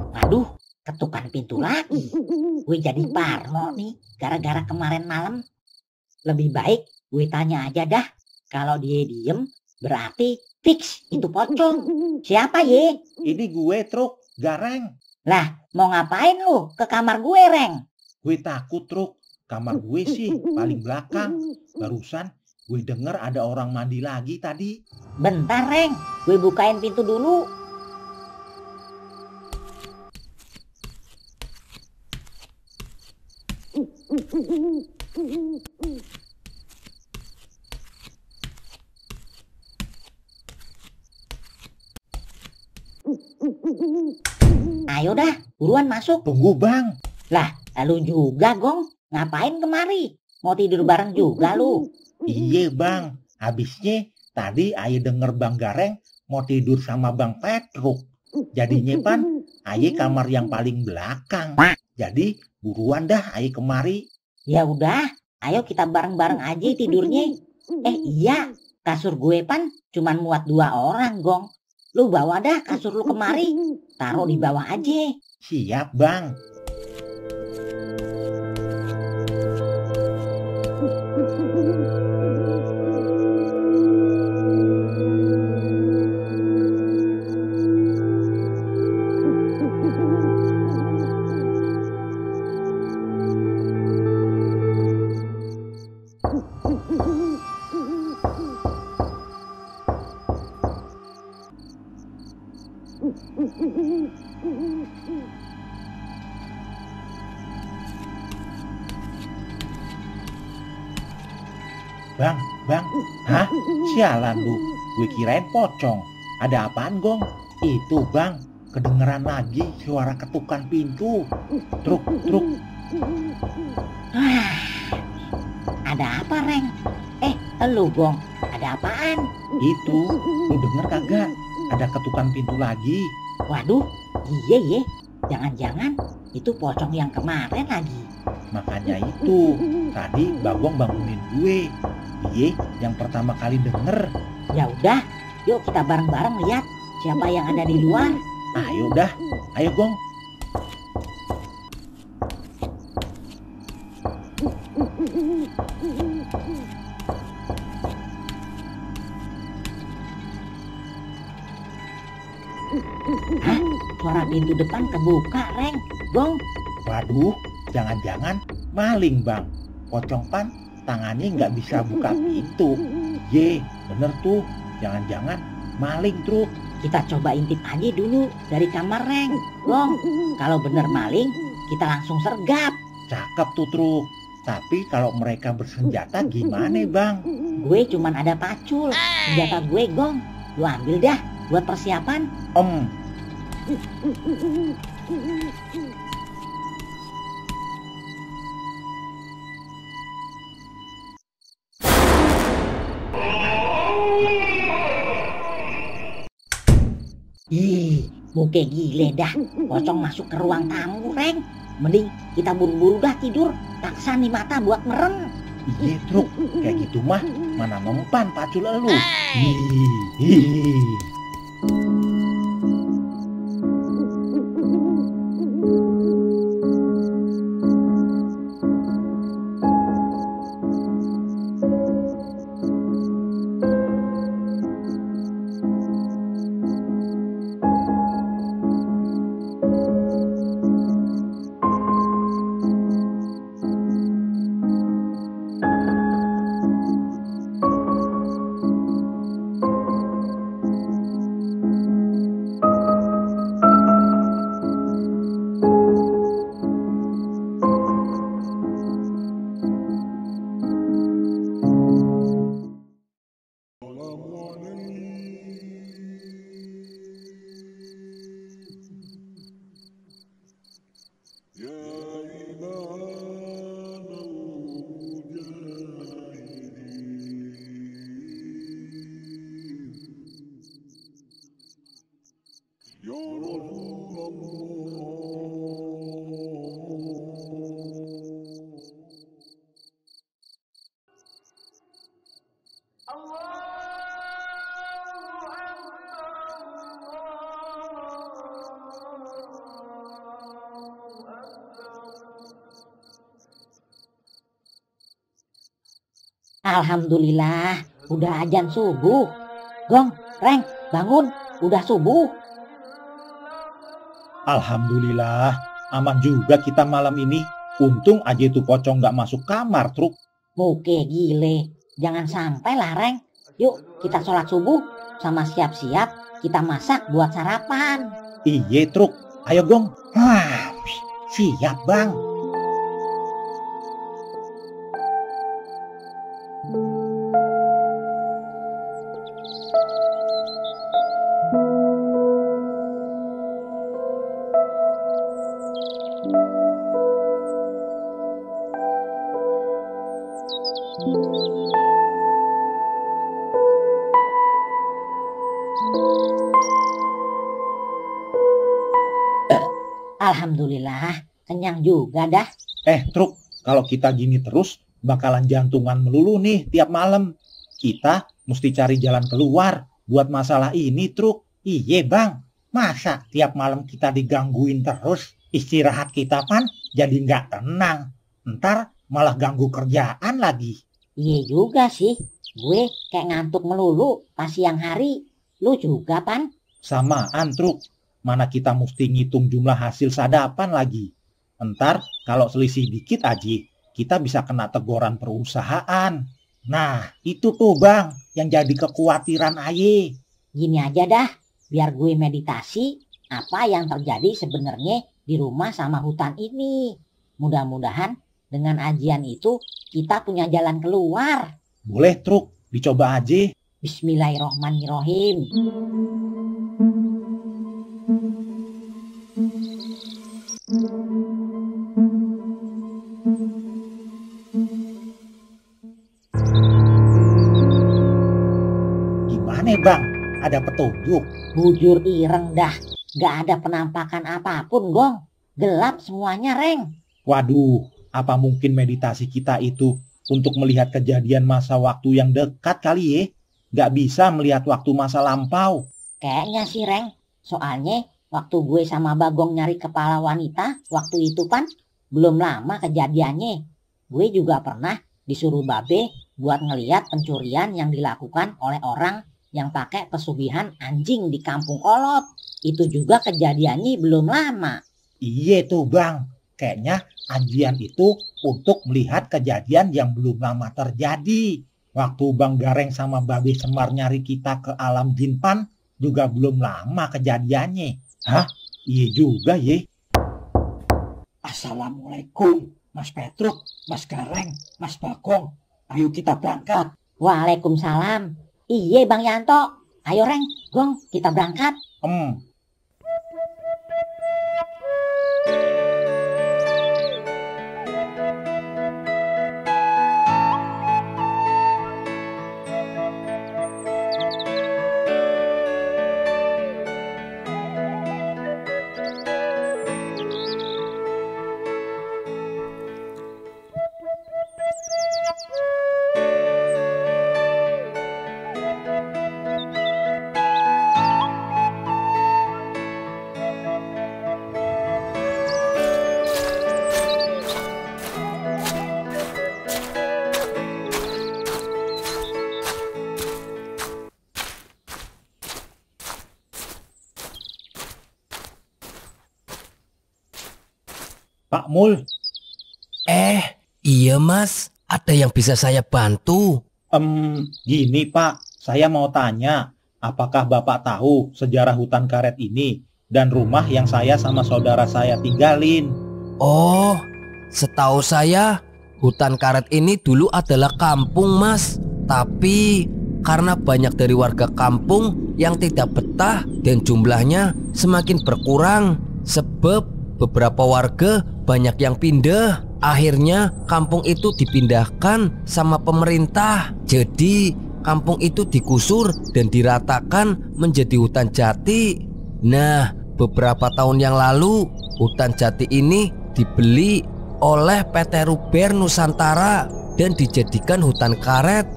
Waduh, ketukan pintu lagi. Gue jadi parno nih gara-gara kemarin malam. Lebih baik gue tanya aja dah. Kalau dia diem berarti fix itu pocong. Siapa ye? Ini gue, Truk, Gareng. Lah, mau ngapain lu ke kamar gue, Reng? Gue takut, Truk. Kamar gue sih paling belakang. Barusan gue denger ada orang mandi lagi tadi. Bentar, Reng. Gue bukain pintu dulu. Ayo dah, buruan masuk. Tunggu, Bang. Lah, lu juga, Gong. Ngapain kemari? Mau tidur bareng juga lu? Iya, Bang. Habisnya tadi Aye denger Bang Gareng mau tidur sama Bang Petruk. Jadinya pan Aye kamar yang paling belakang. Jadi buruan dah Aye kemari. Ya udah, ayo kita bareng-bareng aja tidurnya. Iya, kasur gue pan cuman muat 2 orang, Gong. Lu bawa dah kasur lu kemari. Taruh di bawah aja. Siap, Bang. Bang, hah? Sialan lu, gue kirain pocong. Ada apaan, Gong? Itu, Bang, kedengeran lagi suara ketukan pintu. Truk. Ada apa, Reng? Elu, Gong, ada apaan? Itu, lu denger kagak? Ada ketukan pintu lagi. Waduh, iya ye. Jangan-jangan itu pocong yang kemarin lagi. Makanya itu, tadi Bagong bangunin gue. Iya, yang pertama kali denger. Ya udah, yuk kita bareng-bareng lihat siapa yang ada di luar. Ayo dah, ayo Gong. Hah? Suara pintu depan kebuka, Reng. Gong. Waduh, jangan-jangan maling, Bang. Pocong pan tangannya nggak bisa buka pintu. Ye, bener tuh. Jangan-jangan maling, Truk. Kita coba intip aja dulu dari kamar, Reng. Gong, kalau bener maling, kita langsung sergap. Cakep tuh, Truk. Tapi kalau mereka bersenjata gimana bang? Gue cuman ada pacul. Senjata gue gong. Lu ambil dah buat persiapan. Ih, muke gile dah. Pocong masuk ke ruang tamu, Reng. Mending kita buru-buru dah tidur. Taksa nih mata buat merem. Iya Truk, kayak gitu mah mana mempan pacul elu. Hihihi. Alhamdulillah, udah azan subuh. Gong, Reng, bangun, udah subuh. Alhamdulillah, aman juga kita malam ini. Untung aja itu pocong nggak masuk kamar, Truk. Muke gile, jangan sampai lah, Reng. Yuk kita sholat subuh, sama siap-siap kita masak buat sarapan. Iye, Truk. Ayo, Gong. Siap, Bang. Alhamdulillah, kenyang juga dah. Truk, kalau kita gini terus, bakalan jantungan melulu nih tiap malam. Kita mesti cari jalan keluar buat masalah ini, Truk. Iye, Bang. Masa tiap malam kita digangguin terus? Istirahat kita kan jadi nggak tenang. Ntar malah ganggu kerjaan lagi. Iya juga sih. Gue kayak ngantuk melulu pas siang hari. Lu juga, Pan? Samaan, Truk. Mana kita mesti ngitung jumlah hasil sadapan lagi. Ntar kalau selisih dikit aja, kita bisa kena teguran perusahaan. Nah, itu tuh Bang, yang jadi kekhawatiran aye. Gini aja dah, biar gue meditasi apa yang terjadi sebenarnya di rumah sama hutan ini. Mudah-mudahan dengan ajian itu kita punya jalan keluar. Boleh, Truk, dicoba aja. Bismillahirrohmanirrohim. Gimana Bang? Ada petunjuk? Bujur ireng dah. Gak ada penampakan apapun, Gong. Gelap semuanya, Reng. Waduh, apa mungkin meditasi kita itu untuk melihat kejadian masa waktu yang dekat kali ya? Gak bisa melihat waktu masa lampau. Kayaknya sih, Reng. Soalnya waktu gue sama Bagong nyari kepala wanita, waktu itu Pan, belum lama kejadiannya. Gue juga pernah disuruh Babe buat ngeliat pencurian yang dilakukan oleh orang yang pakai pesugihan anjing di kampung Kolot. Itu juga kejadiannya belum lama. Iya tuh Bang, kayaknya ajian itu untuk melihat kejadian yang belum lama terjadi. Waktu Bang Gareng sama Babe Semar nyari kita ke alam jin Pan, juga belum lama kejadiannya. Hah? Iya juga ye. Assalamualaikum, Mas Petruk, Mas Gareng, Mas Bagong. Ayo kita berangkat. Waalaikumsalam. Iya Bang Yanto. Ayo Reng, Gong, kita berangkat. Pak Mul. Iya Mas, ada yang bisa saya bantu? Gini Pak, saya mau tanya, apakah Bapak tahu sejarah hutan karet ini dan rumah yang saya sama saudara saya tinggalin? Oh, setahu saya hutan karet ini dulu adalah kampung Mas. Tapi karena banyak dari warga kampung yang tidak betah dan jumlahnya semakin berkurang, sebab beberapa warga banyak yang pindah. Akhirnya kampung itu dipindahkan sama pemerintah. Jadi kampung itu digusur dan diratakan menjadi hutan jati. Nah, beberapa tahun yang lalu hutan jati ini dibeli oleh PT Ruber Nusantara dan dijadikan hutan karet.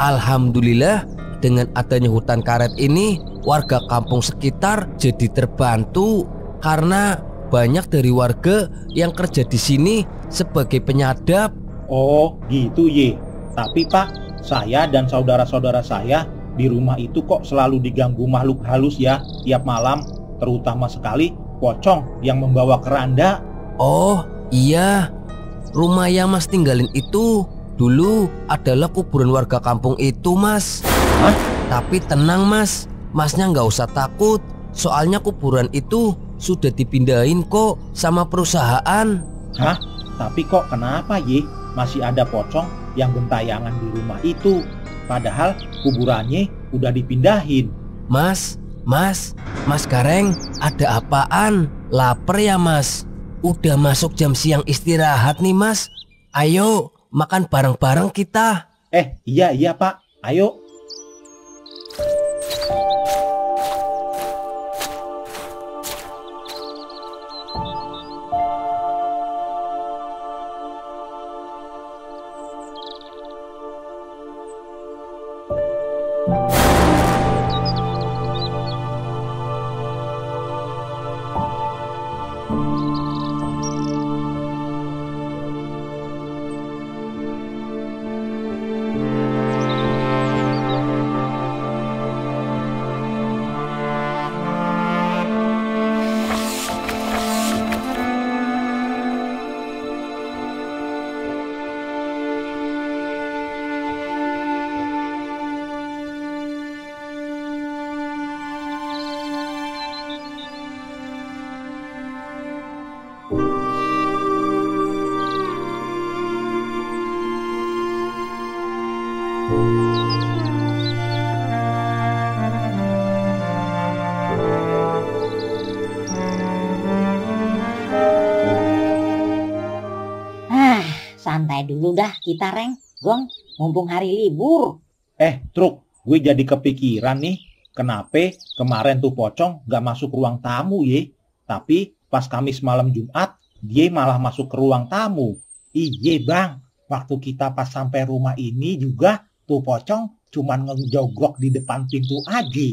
Alhamdulillah, dengan adanya hutan karet ini warga kampung sekitar jadi terbantu karena banyak dari warga yang kerja di sini sebagai penyadap. Oh gitu ye. Tapi Pak, saya dan saudara-saudara saya di rumah itu kok selalu diganggu makhluk halus ya tiap malam. Terutama sekali pocong yang membawa keranda. Oh iya, rumah yang Mas tinggalin itu dulu adalah kuburan warga kampung itu Mas. Hah? Tapi tenang Mas, Masnya nggak usah takut. Soalnya kuburan itu sudah dipindahin kok sama perusahaan. Hah? Tapi kok kenapa ye masih ada pocong yang gentayangan di rumah itu? Padahal kuburannya udah dipindahin. Mas Gareng, ada apaan? Laper ya Mas? Udah masuk jam siang istirahat nih Mas. Ayo makan bareng-bareng kita. Iya Pak, ayo. Santai dulu dah kita Reng, Gong, mumpung hari libur. Truk, gue jadi kepikiran nih, kenapa kemarin tuh pocong gak masuk ruang tamu ye, tapi pas Kamis malam Jumat, dia malah masuk ke ruang tamu. Iya bang, waktu kita pas sampai rumah ini juga tuh pocong cuman ngejogrok di depan pintu aja,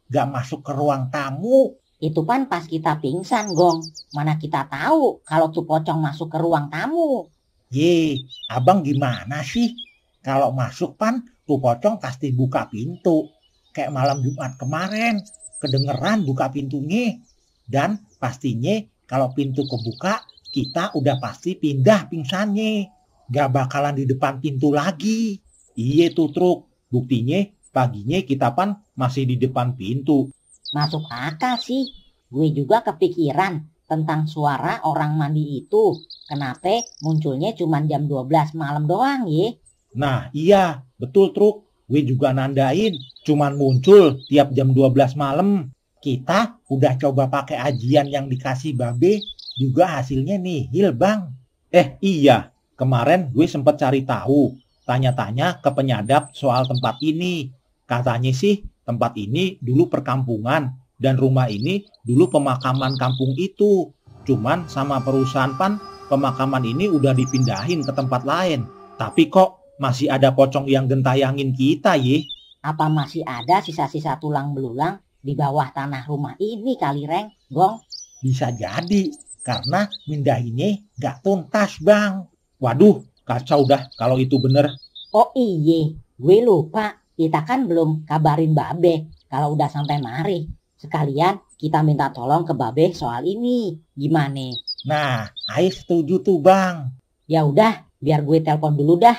gak masuk ke ruang tamu. Itu kan pas kita pingsan, Gong. Mana kita tahu kalau tuh pocong masuk ke ruang tamu. Ye, abang gimana sih? Kalau masuk pan, tuh pocong pasti buka pintu. Kayak malam Jumat kemarin, kedengeran buka pintunya. Dan pastinya kalau pintu kebuka, kita udah pasti pindah pingsannya. Gak bakalan di depan pintu lagi. Iya tuh Truk, buktinya paginya kita pan masih di depan pintu. Masuk akal sih. Gue juga kepikiran tentang suara orang mandi itu. Kenapa munculnya cuma jam 12 malam doang ya? Nah iya, betul Truk. Gue juga nandain, cuman muncul tiap jam 12 malam. Kita udah coba pakai ajian yang dikasih Babe, juga hasilnya nihil Bang. Iya, kemarin gue sempet cari tahu, tanya-tanya ke penyadap soal tempat ini. Katanya sih tempat ini dulu perkampungan dan rumah ini dulu pemakaman kampung itu. Cuman sama perusahaan pemakaman ini udah dipindahin ke tempat lain. Tapi kok masih ada pocong yang gentayangin kita ye? Apa masih ada sisa-sisa tulang belulang di bawah tanah rumah ini kali Reng, Gong? Bisa jadi, karena mindahinnya gak tuntas Bang. Waduh, kacau dah kalau itu bener. Oh iye, gue lupa. Kita kan belum kabarin Babe kalau udah sampai mari. Sekalian kita minta tolong ke Babe soal ini. Gimana? Nah, Ai setuju tuh Bang. Ya udah, biar gue telepon dulu dah.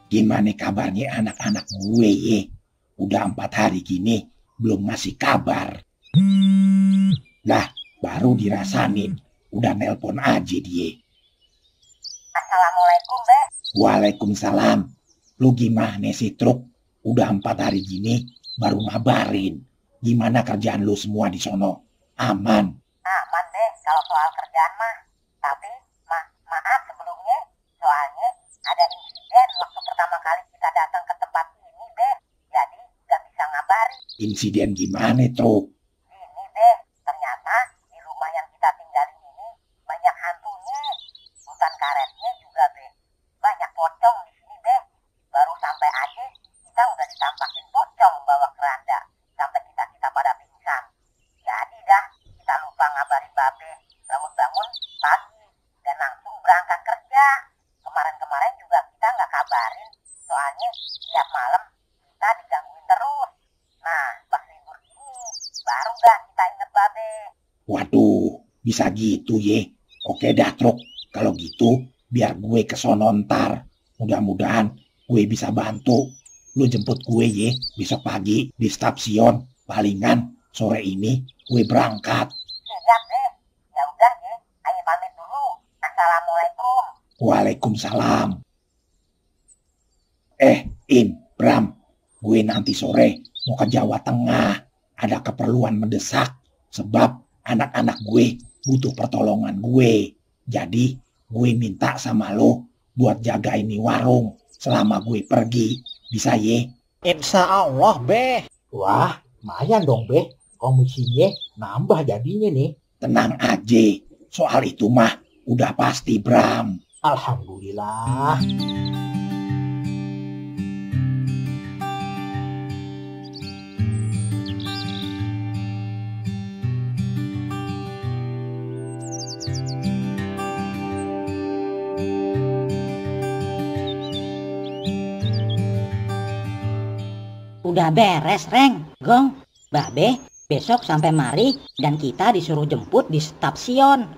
Gimana kabarnya anak-anak gue ye? Udah 4 hari gini belum ngasih kabar. Lah baru dirasain, udah nelpon aja dia. Assalamualaikum Be. Waalaikumsalam. Lu gimana sih Truk? Udah 4 hari gini baru ngabarin. Gimana kerjaan lu semua di sono? Aman? Aman Be kalau soal kerjaan mah. Tapi maaf sebelumnya, soalnya ada insiden waktu pertama kali kita datang ke tempat ini Be. Jadi gak bisa ngabari. Insiden gimana Truk? Ini Be, ternyata di rumah yang kita tinggalin ini banyak hantunya. Hutan karetnya juga Be. Banyak pocong di sini Be. Baru sampai aja kita udah ditampakin pocong bawa keranda. Sampai kita pada pingsan. Jadi dah kita lupa ngabarin Babe. Bangun-bangun pagi dan langsung berangkat kerja. Kemarin-kemarin juga kita nggak kabarin. Soalnya tiap malam kita digangguin terus. Nah, pas libur ini baru dah kita inget Babe. Waduh, bisa gitu ye. Oke dah Truk, kalau gitu biar gue ke sono ntar. Mudah-mudahan gue bisa bantu. Lu jemput gue ye besok pagi di stasiun. Palingan sore ini gue berangkat. Siap deh. Ya udah ya, ayo pamit dulu. Assalamualaikum. Waalaikumsalam. Bram, gue nanti sore mau ke Jawa Tengah. Ada keperluan mendesak sebab anak-anak gue butuh pertolongan gue. Jadi gue minta sama lo buat jaga ini warung selama gue pergi. Bisa ye? Insya Allah Be. Wah, lumayan dong Be. Komisinya nambah jadinya nih. Tenang aja, soal itu mah udah pasti Bram. Alhamdulillah. Udah beres Reng, Gong. Babe besok sampai mari dan kita disuruh jemput di stasiun.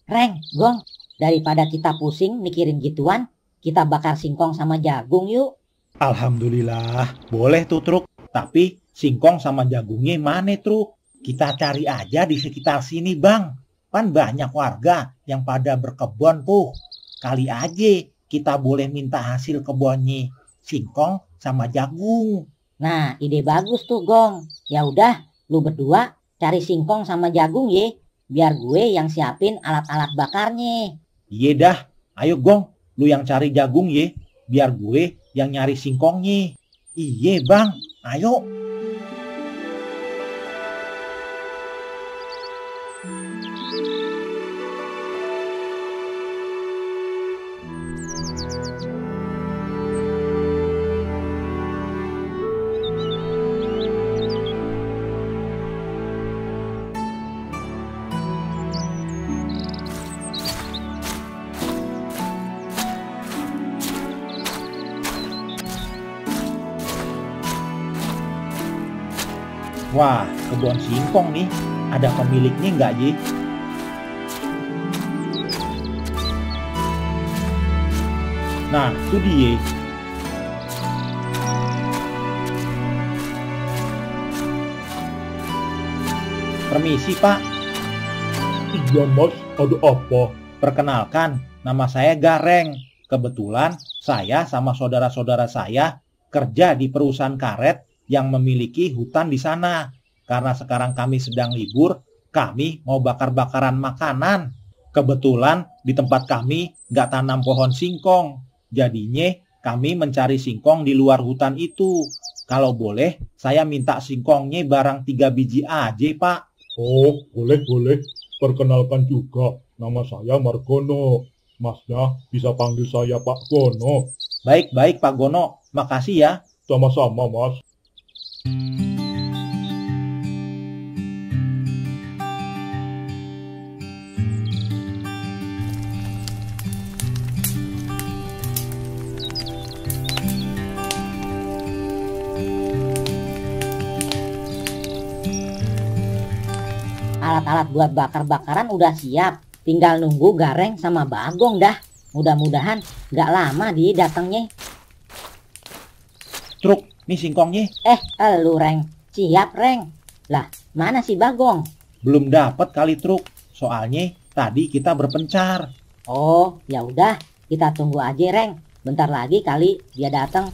Reng, Gong, daripada kita pusing mikirin gituan, kita bakar singkong sama jagung yuk. Alhamdulillah, boleh tuh Truk. Tapi singkong sama jagungnya mana Truk? Kita cari aja di sekitar sini Bang. Kan banyak warga yang pada berkebun tuh. Kali aja kita boleh minta hasil kebunnya singkong sama jagung. Nah, ide bagus tuh Gong. Ya udah, lu berdua cari singkong sama jagung ye. Biar gue yang siapin alat-alat bakarnya. Iya dah, ayo Gong, lu yang cari jagung ye. Biar gue yang nyari singkongnya. Iya Bang, ayo. Wah, kebun singkong nih. Ada pemiliknya nggak, Ji? Nah, itu dia. Permisi, Pak. Iya mas, ada apa? Perkenalkan, nama saya Gareng. Kebetulan saya sama saudara-saudara saya kerja di perusahaan karet yang memiliki hutan di sana. Karena sekarang kami sedang libur, kami mau bakar-bakaran makanan. Kebetulan di tempat kami nggak tanam pohon singkong. Jadinya kami mencari singkong di luar hutan itu. Kalau boleh, saya minta singkongnya barang 3 biji aja, Pak. Oh, boleh. Perkenalkan juga, nama saya Margono. Masnya bisa panggil saya Pak Gono. Baik, Pak Gono. Makasih ya. Sama-sama, Mas. Alat-alat buat bakar-bakaran udah siap. Tinggal nunggu Gareng sama Bagong dah. Mudah-mudahan gak lama dia datangnya. Truk, nih singkongnya. Elu Reng. Siap Reng. Lah, mana si Bagong? Belum dapat kali Truk. Soalnya tadi kita berpencar. Oh, ya udah, kita tunggu aja Reng. Bentar lagi kali dia datang.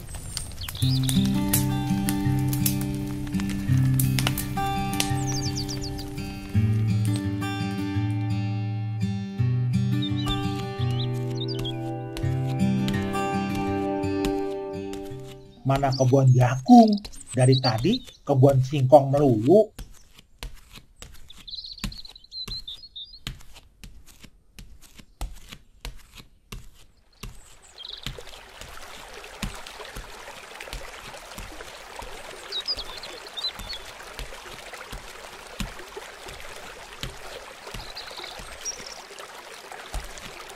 Mana kebun jagung? Dari tadi kebun singkong melulu.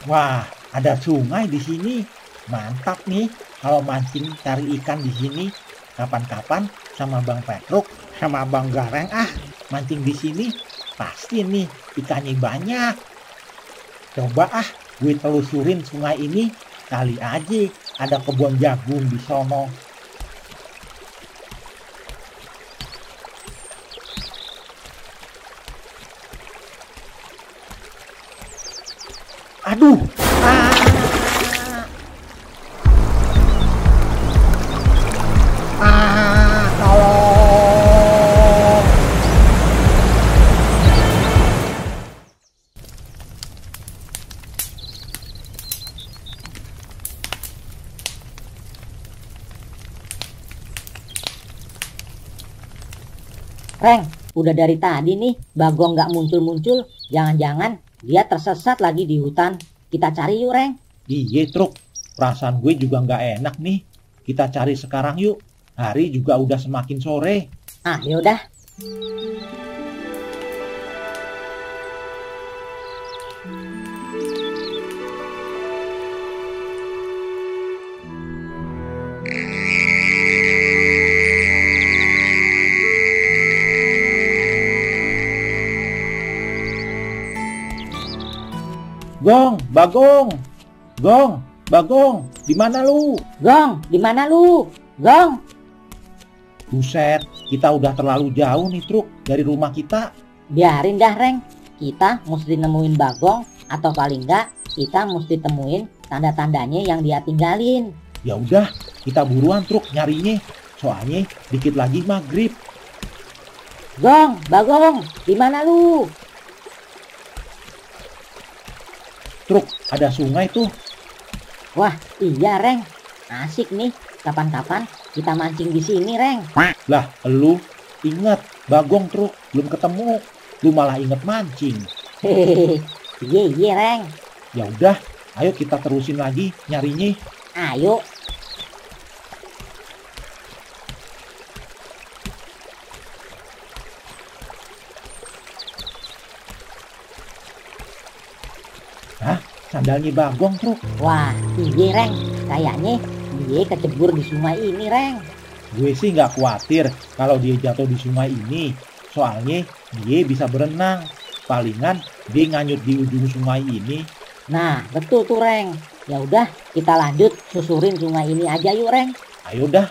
Wah, ada sungai di sini. Mantap nih. Kalau mancing cari ikan di sini, kapan-kapan sama Bang Petruk sama Bang Gareng mancing di sini pasti nih ikannya banyak. Coba gue telusurin sungai ini, kali aja ada kebun jagung di sono. Aduh, tolong. Reng, udah dari tadi nih Bagong gak muncul-muncul. Jangan-jangan dia tersesat lagi di hutan. Kita cari yuk Reng. Iya Truk, perasaan gue juga nggak enak nih. Kita cari sekarang yuk. Hari juga udah semakin sore. Yaudah. Gong, Bagong. Gong, Bagong, di mana lu? Gong, di mana lu? Gong. Buset, kita udah terlalu jauh nih Truk dari rumah kita. Biarin dah Reng. Kita mesti nemuin Bagong. Atau paling enggak kita mesti temuin tanda-tandanya yang dia tinggalin. Ya udah, kita buruan Truk nyarinya. Soalnya dikit lagi maghrib. Gong, Bagong, di mana lu? Truk, ada sungai tuh. Wah, iya Reng. Asik nih. Kapan-kapan kita mancing di sini, Reng. Lah, lu ingat Bagong Truk belum ketemu. Lu malah inget mancing. Hehehe. Iya, Reng. Ya udah, ayo kita terusin lagi nyarinya. Ayo. Sandalnya Bagong Truk. Wah, iya Reng. Kayaknya dia kecebur di sungai ini, Reng. Gue sih nggak khawatir kalau dia jatuh di sungai ini. Soalnya dia bisa berenang. Palingan dia nganyut di ujung sungai ini. Nah, betul tuh, Reng. Ya udah, kita lanjut susurin sungai ini aja yuk, Reng. Ayo dah.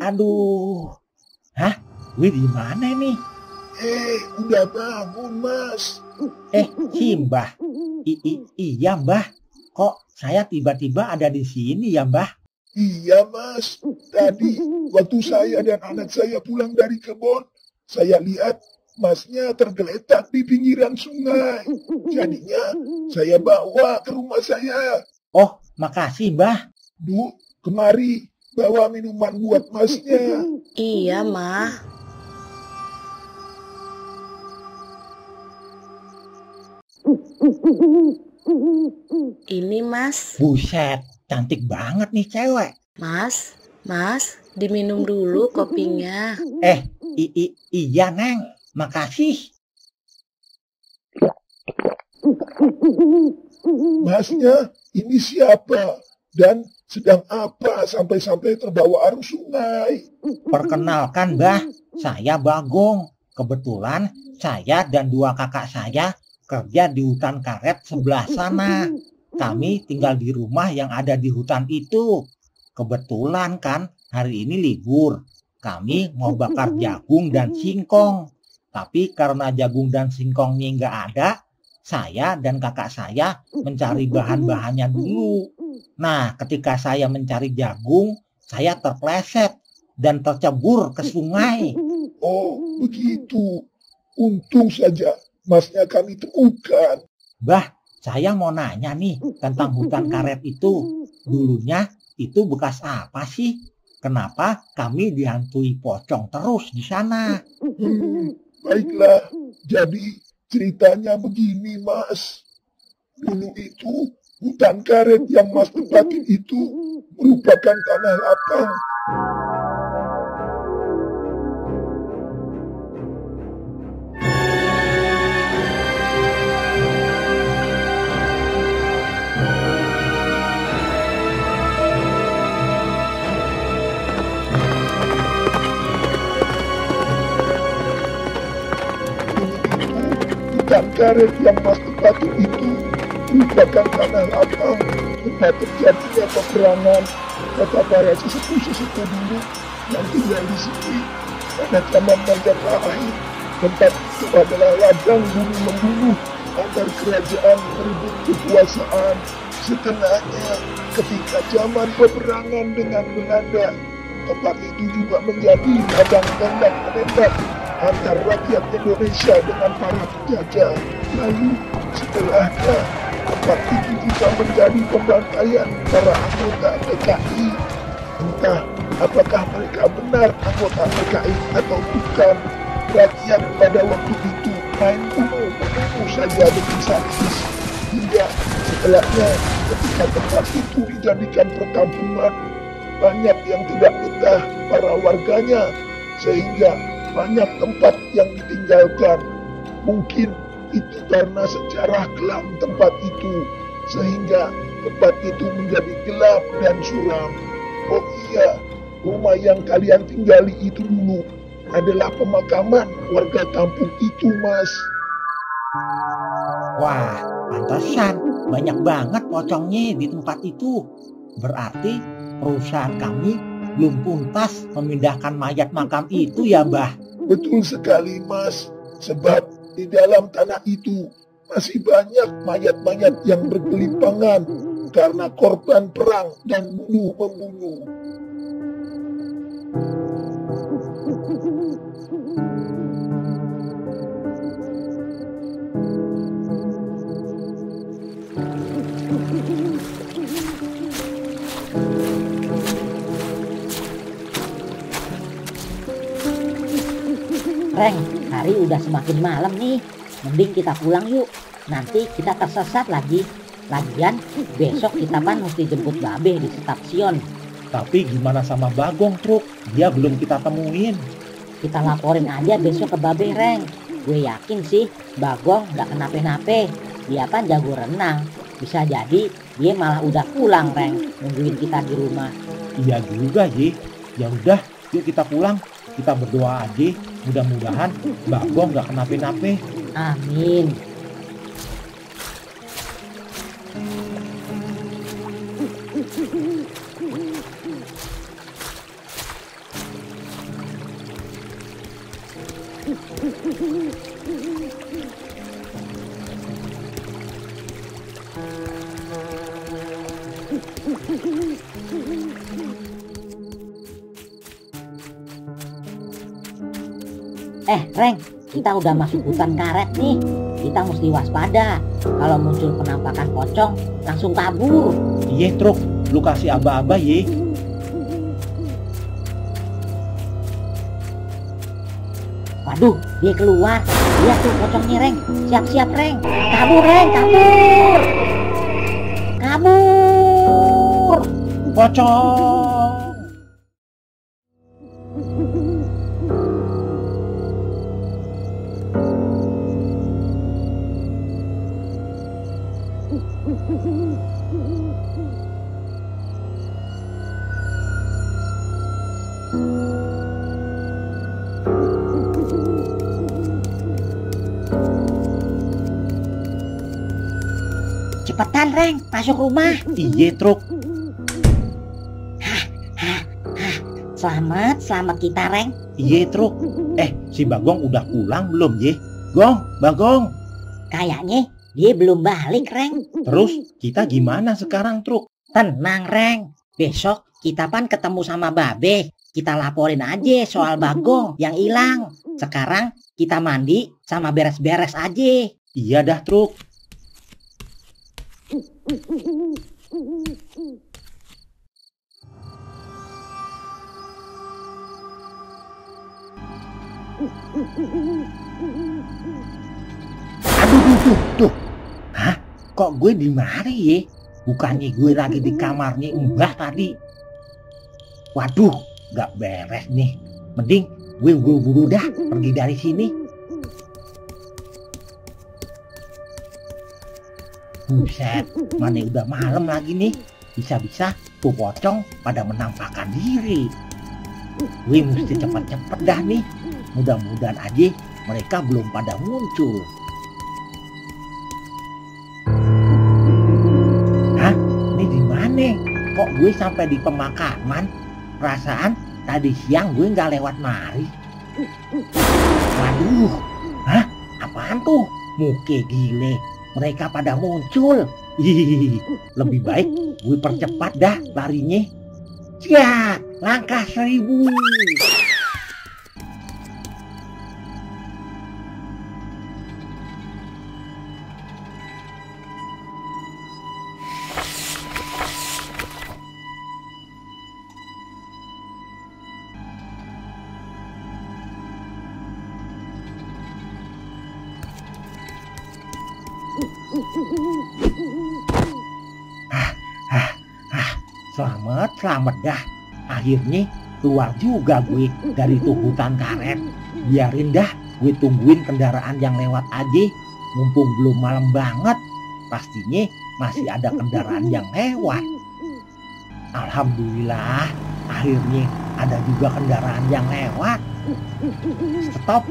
Aduh. Hah? Gue di mana nih? Udah bangun, Mas. Mbah. Iya, Mbah. Kok saya tiba-tiba ada di sini ya, Mbah? Iya, Mas. Tadi waktu saya dan anak saya pulang dari kebun, saya lihat Masnya tergeletak di pinggiran sungai. Jadinya saya bawa ke rumah saya. Oh, makasih, Mbah. Bu, kemari bawa minuman buat Masnya. Iya, Ma. Ini, Mas. Buset, cantik banget nih cewek. Mas, diminum dulu kopinya. Iya, Neng. Makasih. Masnya, ini siapa? Dan sedang apa sampai-sampai terbawa arus sungai? Perkenalkan, Mbah. Saya Bagong. Kebetulan saya dan 2 kakak saya kerja di hutan karet sebelah sana. Kami tinggal di rumah yang ada di hutan itu. Kebetulan kan hari ini libur. Kami mau bakar jagung dan singkong. Tapi karena jagung dan singkongnya nggak ada, saya dan kakak saya mencari bahan-bahannya dulu. Nah, ketika saya mencari jagung, saya terpleset dan tercebur ke sungai. Oh, begitu. Untung saja Masnya kami temukan. Bah, saya mau nanya nih tentang hutan karet itu. Dulunya itu bekas apa sih? Kenapa kami dihantui pocong terus di sana? Baiklah, jadi ceritanya begini, Mas. Dulu itu hutan karet yang Mas tempatin itu merupakan tanah lapang. Hutan karet yang Mas tempatin itu merupakan tanah lapang tempat terjadinya peperangan kata para sesepuh-sesepuh dulu yang tinggal di sini pada zaman Majapahit. Tempat itu adalah ladang bunuh-membunuh antar kerajaan merebut kekuasaan. Setelahnya, ketika zaman peperangan dengan Belanda, tempat itu juga menjadi ladang tembak menembak antar rakyat Indonesia dengan para penjajah. Lalu setelahnya, tempat itu juga menjadi pembantaian para anggota PKI. Entah apakah mereka benar anggota PKI atau bukan, rakyat pada waktu itu main bunuh saja dengan sadis. Hingga setelahnya, ketika tempat itu dijadikan perkampungan, banyak yang tidak betah para warganya, sehingga banyak tempat yang ditinggalkan. Mungkin itu karena sejarah kelam tempat itu, sehingga tempat itu menjadi gelap dan suram. Oh iya, rumah yang kalian tinggali itu dulu adalah pemakaman warga kampung itu, Mas. Wah, pantesan banyak banget pocongnya di tempat itu. Berarti perusahaan kami belum tuntas memindahkan mayat makam itu ya, Mbah? Betul sekali, Mas. Sebab di dalam tanah itu masih banyak mayat-mayat yang bergelimpangan karena korban perang dan bunuh-membunuh. Reng, hari udah semakin malam nih. Mending kita pulang yuk. Nanti kita tersesat lagi. Lagian besok kita kan mesti jemput Babe di stasiun. Tapi gimana sama Bagong, Truk? Dia belum kita temuin. Kita laporin aja besok ke Babe, Reng. Gue yakin sih Bagong gak kenapa-napa. Dia kan jago renang. Bisa jadi dia malah udah pulang, Reng. Nungguin kita di rumah. Iya juga, Ji. Ya udah, yuk kita pulang. Kita berdoa aja. Mudah-mudahan Bagong gak kenapa-napa. Amin. Reng, kita udah masuk hutan karet nih. Kita mesti waspada. Kalau muncul penampakan pocong, langsung kabur. Iya, Truk. Lu kasih aba-aba, ye. Waduh, dia keluar. Lihat tuh pocongnya, Reng. Siap-siap, Reng. Kabur, Reng, kabur. Kabur. Pocong. Cepetan, Reng, masuk rumah. Iya, Truk. Selamat kita, Reng. Iya, Truk. Si Bagong udah pulang belum, ye? Gong, Bagong. Kayaknya dia belum balik, Reng. Terus kita gimana sekarang, Truk? Tenang, Reng. Besok kita pan ketemu sama Babe. Kita laporin aja soal Bagong yang hilang. Sekarang kita mandi sama beres-beres aja. Iya dah, Truk. Aduh, tuh. Hah? Kok gue di mari ya? Bukannya gue lagi di kamarnya Mbah tadi. Waduh, gak beres nih. Mending gue buru-buru dah pergi dari sini. Buset, mana udah malam lagi nih. Bisa-bisa tuh pocong pada menampakkan diri. Gue mesti cepet-cepet dah nih. Mudah-mudahan aja mereka belum pada muncul. Hah? Ini di mana? Kok gue sampai di pemakaman? Perasaan tadi siang gue nggak lewat mari. Waduh, hah? Apaan tuh? Muke gile. Mereka pada muncul. Hihihi, lebih baik gue percepat dah larinya. Ya, langkah 1000. Selamat dah. Akhirnya keluar juga gue dari tuh hutan karet. Biarin dah gue tungguin kendaraan yang lewat aja. Mumpung belum malam banget. Pastinya masih ada kendaraan yang lewat. Alhamdulillah, akhirnya ada juga kendaraan yang lewat. Stop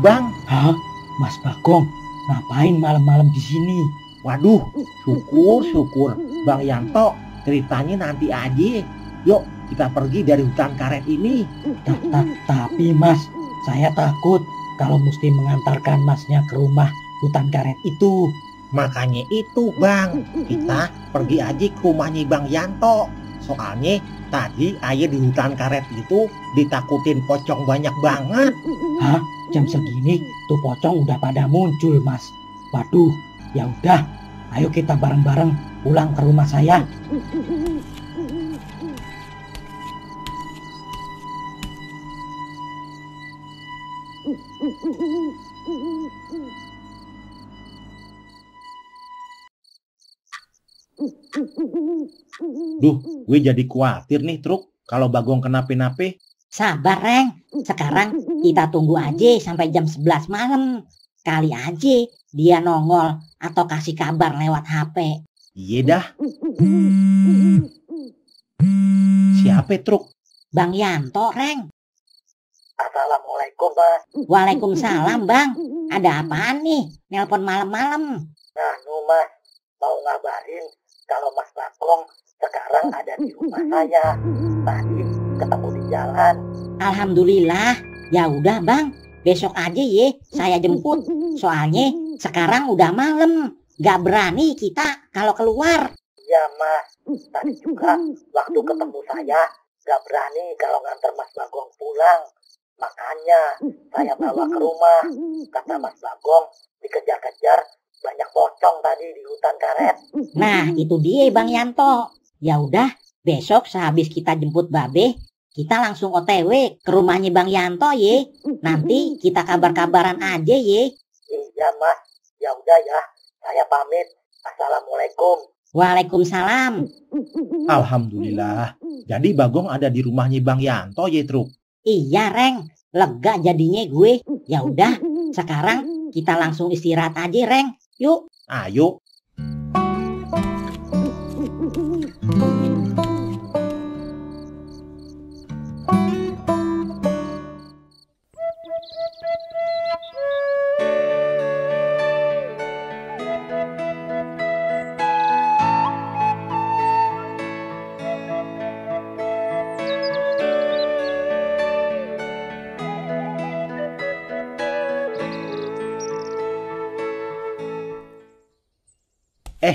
bang. Hah? Mas Bagong, ngapain malam-malam di sini? Waduh, syukur Bang Yanto. Ceritanya nanti aja. Yuk kita pergi dari hutan karet ini. Tapi Mas, saya takut kalau mesti mengantarkan Masnya ke rumah hutan karet itu. Makanya itu Bang, kita pergi aja ke rumahnya Bang Yanto. Soalnya Tadi ayah di hutan karet itu ditakutin pocong banyak banget. Hah? Jam segini tuh pocong udah pada muncul, Mas. Waduh, ya udah, ayo kita bareng-bareng pulang ke rumah saya. Duh, gue jadi khawatir nih Truk kalau Bagong kenapa-napa. Sabar, Reng. Sekarang kita tunggu aja sampai jam 11 malam. Kali aja dia nongol atau kasih kabar lewat HP. Iya dah. Siapa Truk? Bang Yanto, Reng. Assalamualaikum, Mas. Waalaikumsalam, Bang. Ada apaan nih? Nelpon malam-malam. Nah, Mas, mau ngabarin kalau Mas Bagong sekarang ada di rumah saya. Tadi ketemu di jalan. Alhamdulillah. Ya udah, Bang. Besok aja ya saya jemput. Soalnya sekarang udah malam. Gak berani kita kalau keluar. Iya, Mas. Tadi juga waktu ketemu saya gak berani kalau nganter Mas Bagong pulang. Makanya saya bawa ke rumah. Kata Mas Bagong dikejar-kejar banyak pocong tadi di hutan karet. Nah, itu dia Bang Yanto. Ya udah, besok sehabis kita jemput Babe, kita langsung OTW ke rumahnya Bang Yanto ye. Nanti kita kabar-kabaran aja ye. Iya, Mas. Ya udah ya. Saya pamit. Assalamualaikum. Waalaikumsalam. Alhamdulillah. Jadi Bagong ada di rumahnya Bang Yanto ya Truk. Iya, Reng. Lega jadinya gue. Ya udah, sekarang kita langsung istirahat aja, Reng. Yuk. Ayo.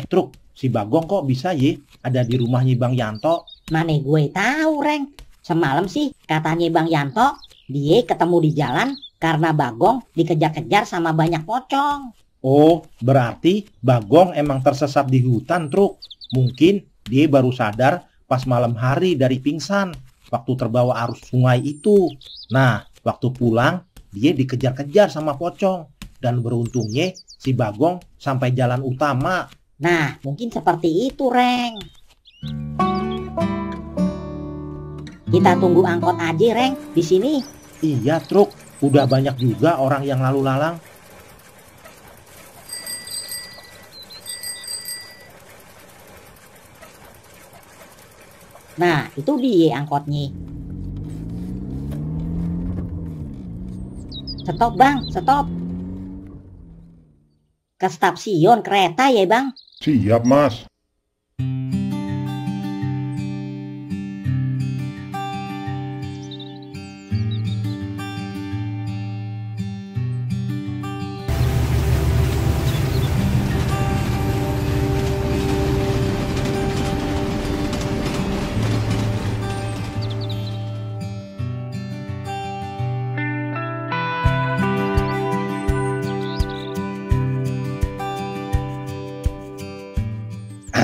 Truk, si Bagong kok bisa ya ada di rumahnya Bang Yanto? Mana gue tahu, Reng. Semalam sih katanya Bang Yanto, dia ketemu di jalan karena Bagong dikejar-kejar sama banyak pocong. Oh, berarti Bagong emang tersesat di hutan, Truk. Mungkin dia baru sadar pas malam hari dari pingsan, waktu terbawa arus sungai itu. Nah, waktu pulang, dia dikejar-kejar sama pocong. Dan beruntungnya si Bagong sampai jalan utama. Nah, mungkin seperti itu, Reng. Kita tunggu angkot aja, Reng, di sini. Iya, Truk. Udah banyak juga orang yang lalu lalang. Nah, itu dia angkotnya. Stop, Bang, stop. Ke stasiun kereta ya, Bang? Siap, Mas.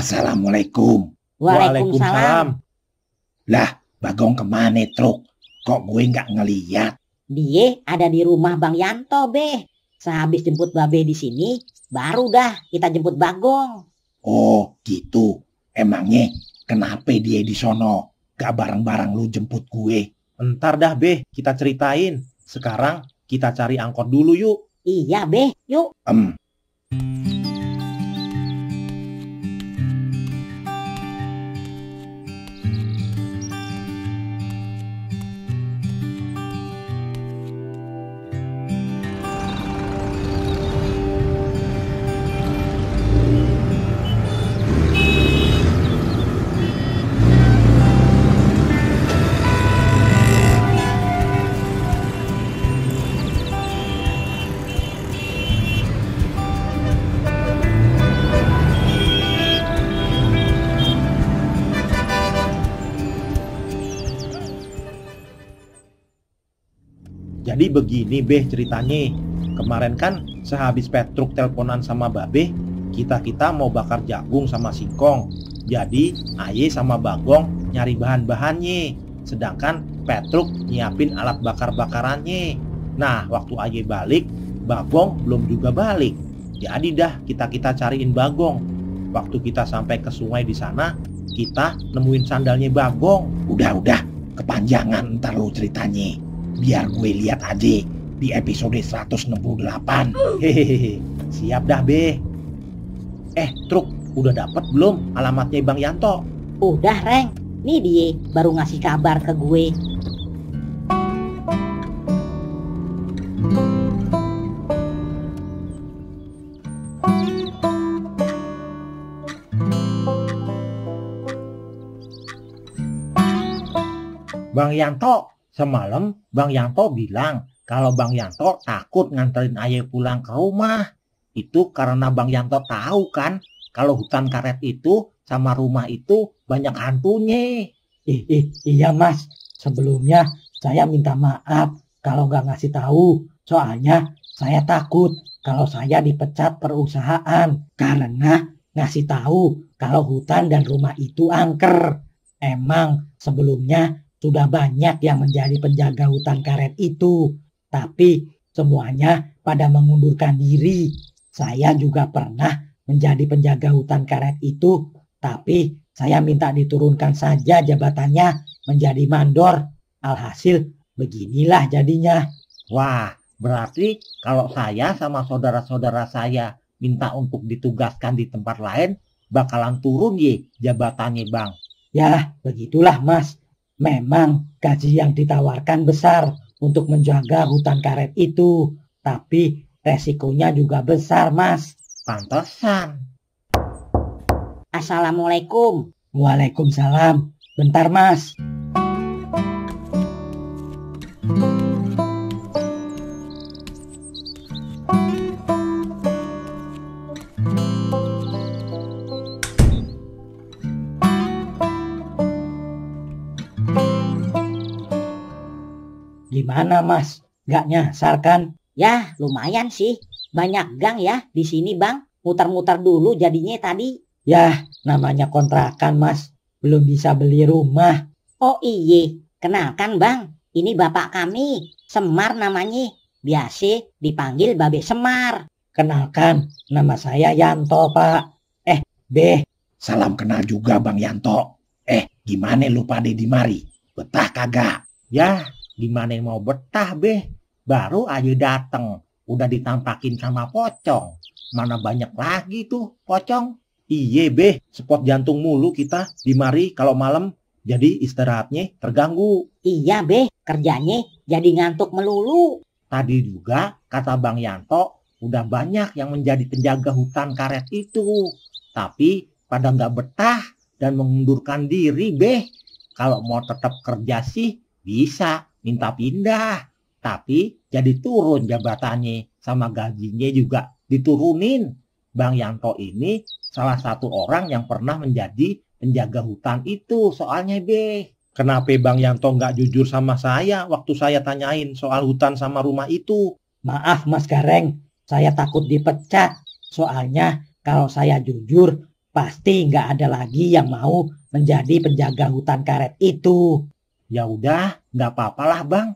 Assalamualaikum. Waalaikumsalam. Lah, Bagong kemana, Truk? Kok gue nggak ngeliat? Dia ada di rumah Bang Yanto, Be. Sehabis jemput Babe di sini, baru dah kita jemput Bagong. Oh, gitu. Emangnya kenapa dia di sono? Gak bareng-bareng lu jemput gue? Entar dah, Be, kita ceritain. Sekarang kita cari angkot dulu yuk. Iya, Be, yuk. Jadi begini beh ceritanya. Kemarin kan sehabis Petruk teleponan sama Babe, kita mau bakar jagung sama singkong. Jadi Aye sama Bagong nyari bahan-bahannya, sedangkan Petruk nyiapin alat bakar-bakarannya. Nah waktu Aye balik, Bagong belum juga balik. Jadi dah kita cariin Bagong. Waktu kita sampai ke sungai di sana, kita nemuin sandalnya Bagong. Udah, kepanjangan ntar lu ceritanya. Biar gue lihat aja di episode 168. Hehehe, siap dah be. Truk, udah dapat belum alamatnya Bang Yanto? Udah, Reng. Nih dia baru ngasih kabar ke gue. Bang Yanto, semalam Bang Yanto bilang kalau Bang Yanto takut nganterin Aye pulang ke rumah. Itu karena Bang Yanto tahu kan kalau hutan karet itu sama rumah itu banyak hantunya. Iya Mas, sebelumnya saya minta maaf kalau nggak ngasih tahu. Soalnya saya takut kalau saya dipecat perusahaan karena ngasih tahu kalau hutan dan rumah itu angker. Emang sebelumnya sudah banyak yang menjadi penjaga hutan karet itu, tapi semuanya pada mengundurkan diri. Saya juga pernah menjadi penjaga hutan karet itu, tapi saya minta diturunkan saja jabatannya menjadi mandor. Alhasil beginilah jadinya. Wah, berarti kalau saya sama saudara-saudara saya minta untuk ditugaskan di tempat lain, bakalan turun ye jabatannya Bang. Ya, begitulah Mas. Memang gaji yang ditawarkan besar untuk menjaga hutan karet itu, tapi resikonya juga besar Mas. Pantesan. Assalamualaikum. Waalaikumsalam. Bentar Mas. Gimana Mas? Gak nyasar kan? Ya, lumayan sih. Banyak gang ya di sini, Bang. Muter-muter dulu jadinya tadi. Ya, namanya kontrakan Mas. Belum bisa beli rumah. Oh iye, kenalkan Bang. Ini bapak kami, Semar namanya. Biasa dipanggil Babe Semar. Kenalkan, nama saya Yanto Pak. Beh. Salam kenal juga Bang Yanto. Gimana lu pada di mari? Betah kagak? Ya, gimana mau betah beh? Baru aja dateng, udah ditampakin sama pocong. Mana banyak lagi tuh pocong. Iye beh, spot jantung mulu kita di mari kalau malam. Jadi istirahatnya terganggu. Iya beh, kerjanya jadi ngantuk melulu. Tadi juga kata Bang Yanto, udah banyak yang menjadi penjaga hutan karet itu. Tapi pada nggak betah dan mengundurkan diri beh. Kalau mau tetap kerja sih bisa minta pindah. Tapi jadi turun jabatannya, sama gajinya juga diturunin. Bang Yanto ini salah satu orang yang pernah menjadi penjaga hutan itu soalnya beh. Kenapa Bang Yanto nggak jujur sama saya waktu saya tanyain soal hutan sama rumah itu? Maaf Mas Gareng, saya takut dipecat. Soalnya kalau saya jujur, pasti nggak ada lagi yang mau menjadi penjaga hutan karet itu. Ya udah, nggak apa-apa lah Bang.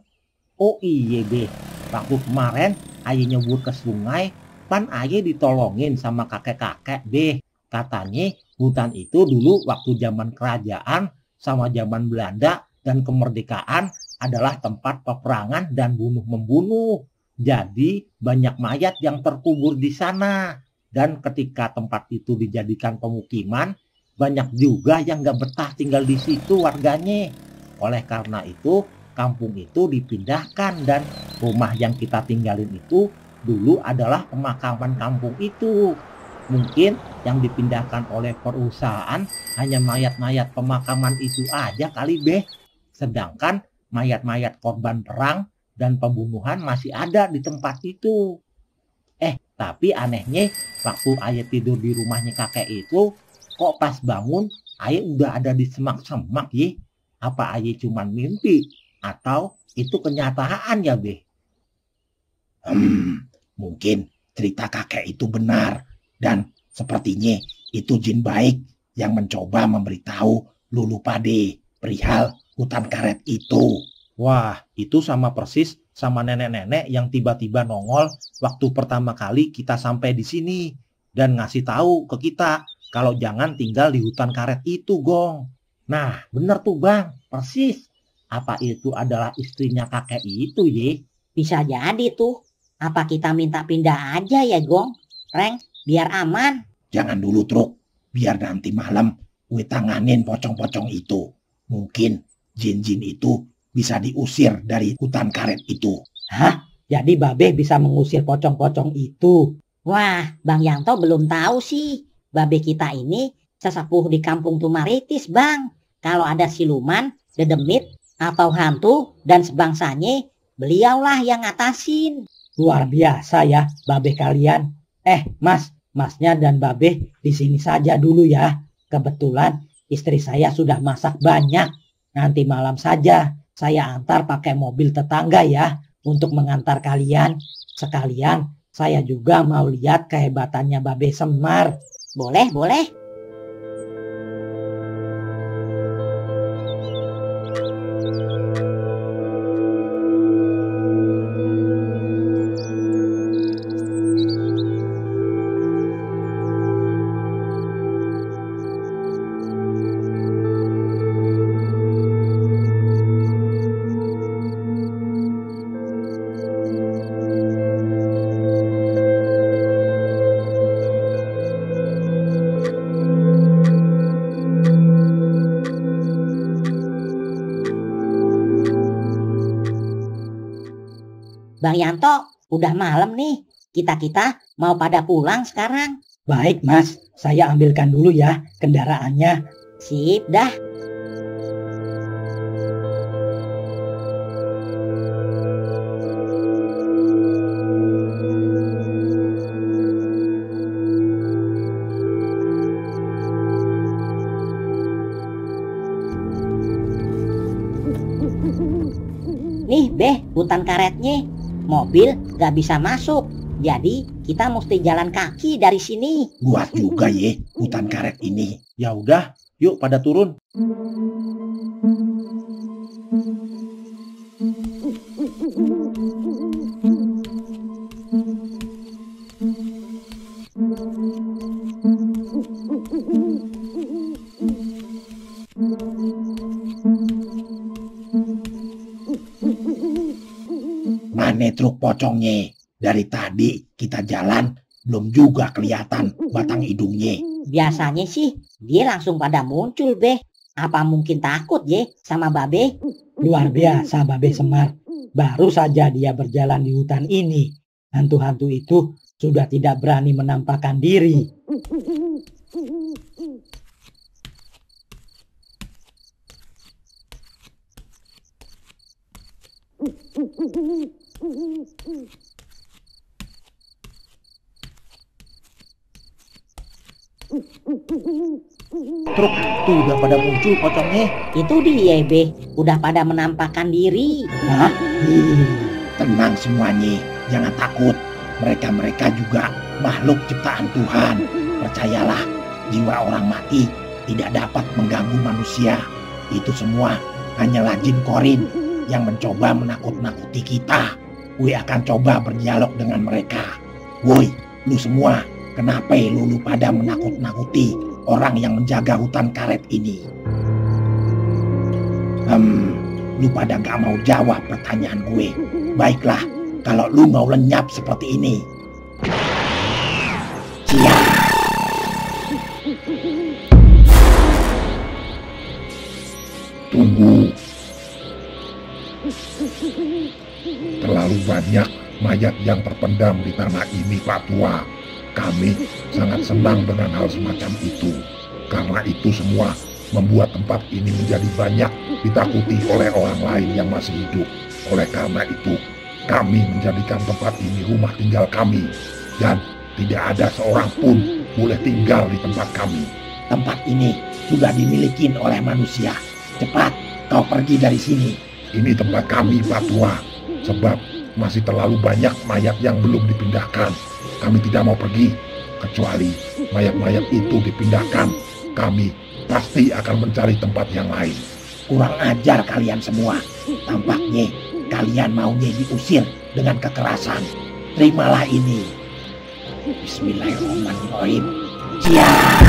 Oh iya deh, waktu kemarin Aye nyebur ke sungai, pan Aye ditolongin sama kakek-kakek deh. Katanya hutan itu dulu waktu zaman kerajaan sama zaman Belanda dan kemerdekaan adalah tempat peperangan dan bunuh-membunuh. Jadi banyak mayat yang terkubur di sana. Dan ketika tempat itu dijadikan pemukiman, banyak juga yang gak betah tinggal di situ warganya. Oleh karena itu, kampung itu dipindahkan dan rumah yang kita tinggalin itu dulu adalah pemakaman kampung itu. Mungkin yang dipindahkan oleh perusahaan hanya mayat-mayat pemakaman itu aja kali beh. Sedangkan mayat-mayat korban perang dan pembunuhan masih ada di tempat itu. Tapi anehnya waktu Aye tidur di rumahnya kakek itu, kok pas bangun Aye udah ada di semak-semak ye. Apa Aye cuman mimpi? Atau itu kenyataan ya beh? Mungkin cerita kakek itu benar. Dan sepertinya itu jin baik yang mencoba memberitahu Lulu Pade perihal hutan karet itu. Wah, itu sama persis sama nenek-nenek yang tiba-tiba nongol waktu pertama kali kita sampai di sini dan ngasih tahu ke kita kalau jangan tinggal di hutan karet itu, Gong. Nah, bener tuh Bang, persis. Apa itu adalah istrinya kakek itu, ye? Bisa jadi tuh. Apa kita minta pindah aja ya, Gong? Reng, biar aman. Jangan dulu, Truk. Biar nanti malam gue tanganin pocong-pocong itu. Mungkin jin-jin itu bisa diusir dari hutan karet itu. Hah? Jadi Babe bisa mengusir pocong-pocong itu? Wah, Bang Yanto belum tahu sih. Babe kita ini sesepuh di kampung Tumaritis, Bang. Kalau ada siluman, dedemit, atau hantu dan sebangsanya, beliaulah yang ngatasin. Luar biasa ya, Babe kalian. Masnya dan Babe di sini saja dulu ya. Kebetulan istri saya sudah masak banyak. Nanti malam saja saya antar pakai mobil tetangga ya untuk mengantar kalian. Sekalian saya juga mau lihat kehebatannya Babe Semar. Boleh, boleh. Bang Yanto, udah malam nih. Kita mau pada pulang sekarang. Baik, Mas. Saya ambilkan dulu ya kendaraannya. Sip dah. Nih, Beh, hutan karetnya. Mobil gak bisa masuk. Jadi kita mesti jalan kaki dari sini. Buat juga ye hutan karet ini. Ya udah, yuk pada turun. Mana truk pocongnya? Dari tadi kita jalan belum juga kelihatan batang hidungnya. Biasanya sih dia langsung pada muncul, Beh. Apa mungkin takut ye sama Babe? Luar biasa Babe Semar. Baru saja dia berjalan di hutan ini, hantu-hantu itu sudah tidak berani menampakkan diri. Truk, tuh udah pada muncul pocongnya. Itu dia, Be. Udah pada menampakkan diri. Hah? Tenang semuanya, jangan takut. Mereka juga makhluk ciptaan Tuhan. Percayalah, jiwa orang mati tidak dapat mengganggu manusia. Itu semua hanyalah jin korin yang mencoba menakut-nakuti kita. Gue akan coba berdialog dengan mereka. Woi, lu semua, kenapa lu pada menakut-nakuti orang yang menjaga hutan karet ini? Lu pada gak mau jawab pertanyaan gue. Baiklah, kalau lu mau lenyap seperti ini. Siap. Tunggu. Terlalu banyak mayat yang terpendam di tanah ini, Pak Tua. Kami sangat senang dengan hal semacam itu. Karena itu semua membuat tempat ini menjadi banyak ditakuti oleh orang lain yang masih hidup. Oleh karena itu, kami menjadikan tempat ini rumah tinggal kami. Dan tidak ada seorang pun boleh tinggal di tempat kami. Tempat ini sudah dimiliki oleh manusia. Cepat, kau pergi dari sini. Ini tempat kami, Pak Tua. Sebab masih terlalu banyak mayat yang belum dipindahkan. Kami tidak mau pergi. Kecuali mayat-mayat itu dipindahkan, kami pasti akan mencari tempat yang lain. Kurang ajar kalian semua. Tampaknya kalian maunya diusir dengan kekerasan. Terimalah ini. Bismillahirrahmanirrahim. Siap.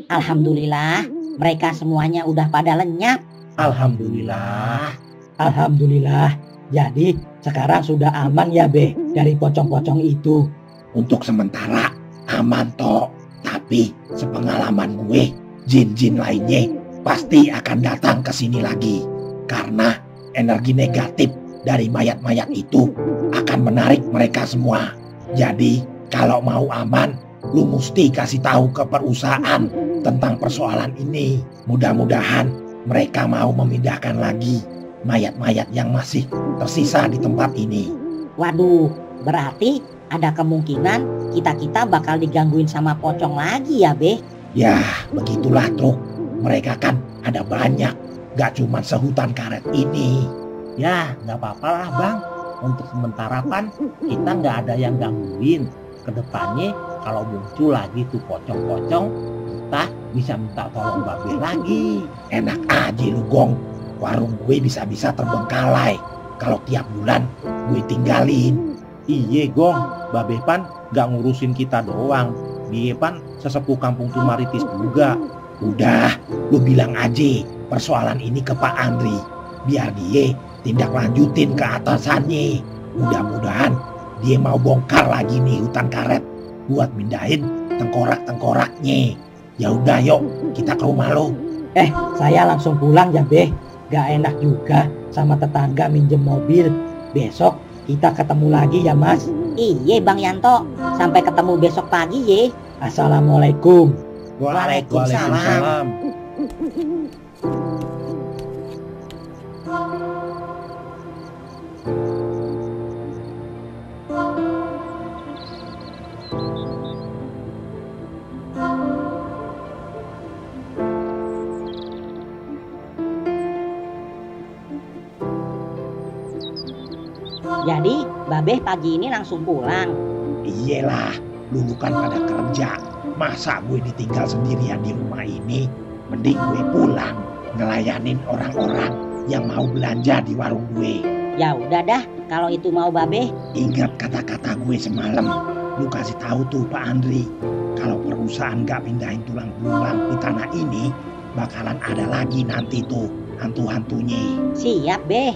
Alhamdulillah, mereka semuanya udah pada lenyap. Alhamdulillah. Alhamdulillah. Jadi sekarang sudah aman ya Beh dari pocong-pocong itu. Untuk sementara aman toh. Tapi sepengalaman gue, jin-jin lainnya pasti akan datang ke sini lagi. Karena energi negatif dari mayat-mayat itu akan menarik mereka semua. Jadi kalau mau aman, lu mesti kasih tahu ke perusahaan tentang persoalan ini. Mudah-mudahan mereka mau memindahkan lagi mayat-mayat yang masih tersisa di tempat ini. Waduh, berarti ada kemungkinan kita bakal digangguin sama pocong lagi ya, Beh? Ya, begitulah Truk. Mereka kan ada banyak, gak cuma sehutan karet ini. Ya, nggak apa-apa lah Bang. Untuk sementara kan kita nggak ada yang gangguin. Kedepannya kalau muncul lagi tuh pocong-pocong, kita bisa minta tolong Babe lagi. Enak aja lu Gong. Warung gue bisa-bisa terbengkalai kalau tiap bulan gue tinggalin. Iye Gong, Babe Pan nggak ngurusin kita doang. Dia Pan sesepuh kampung Tumaritis juga. Udah, lu bilang aja persoalan ini ke Pak Andri. Biar dia tindak lanjutin ke atasannya. Mudah-mudahan dia mau bongkar lagi nih hutan karet buat mindahin tengkorak-tengkoraknya. Ya udah yuk, kita ke rumah lo. Saya langsung pulang ya Beh. Gak enak juga sama tetangga minjem mobil. Besok kita ketemu lagi ya Mas. Iya Bang Yanto, sampai ketemu besok pagi ye. Assalamualaikum. Waalaikumsalam. Jadi Babeh pagi ini langsung pulang. Iyalah, dulu kan pada kerja. Masa gue ditinggal sendirian di rumah ini? Mending gue pulang ngelayanin orang-orang yang mau belanja di warung gue. Ya udah dah, kalau itu mau Babeh. Ingat kata-kata gue semalam. Lu kasih tahu tuh Pak Andri, kalau perusahaan gak pindahin tulang belulang di tanah ini, bakalan ada lagi nanti tuh hantu-hantunya. Siap Beh.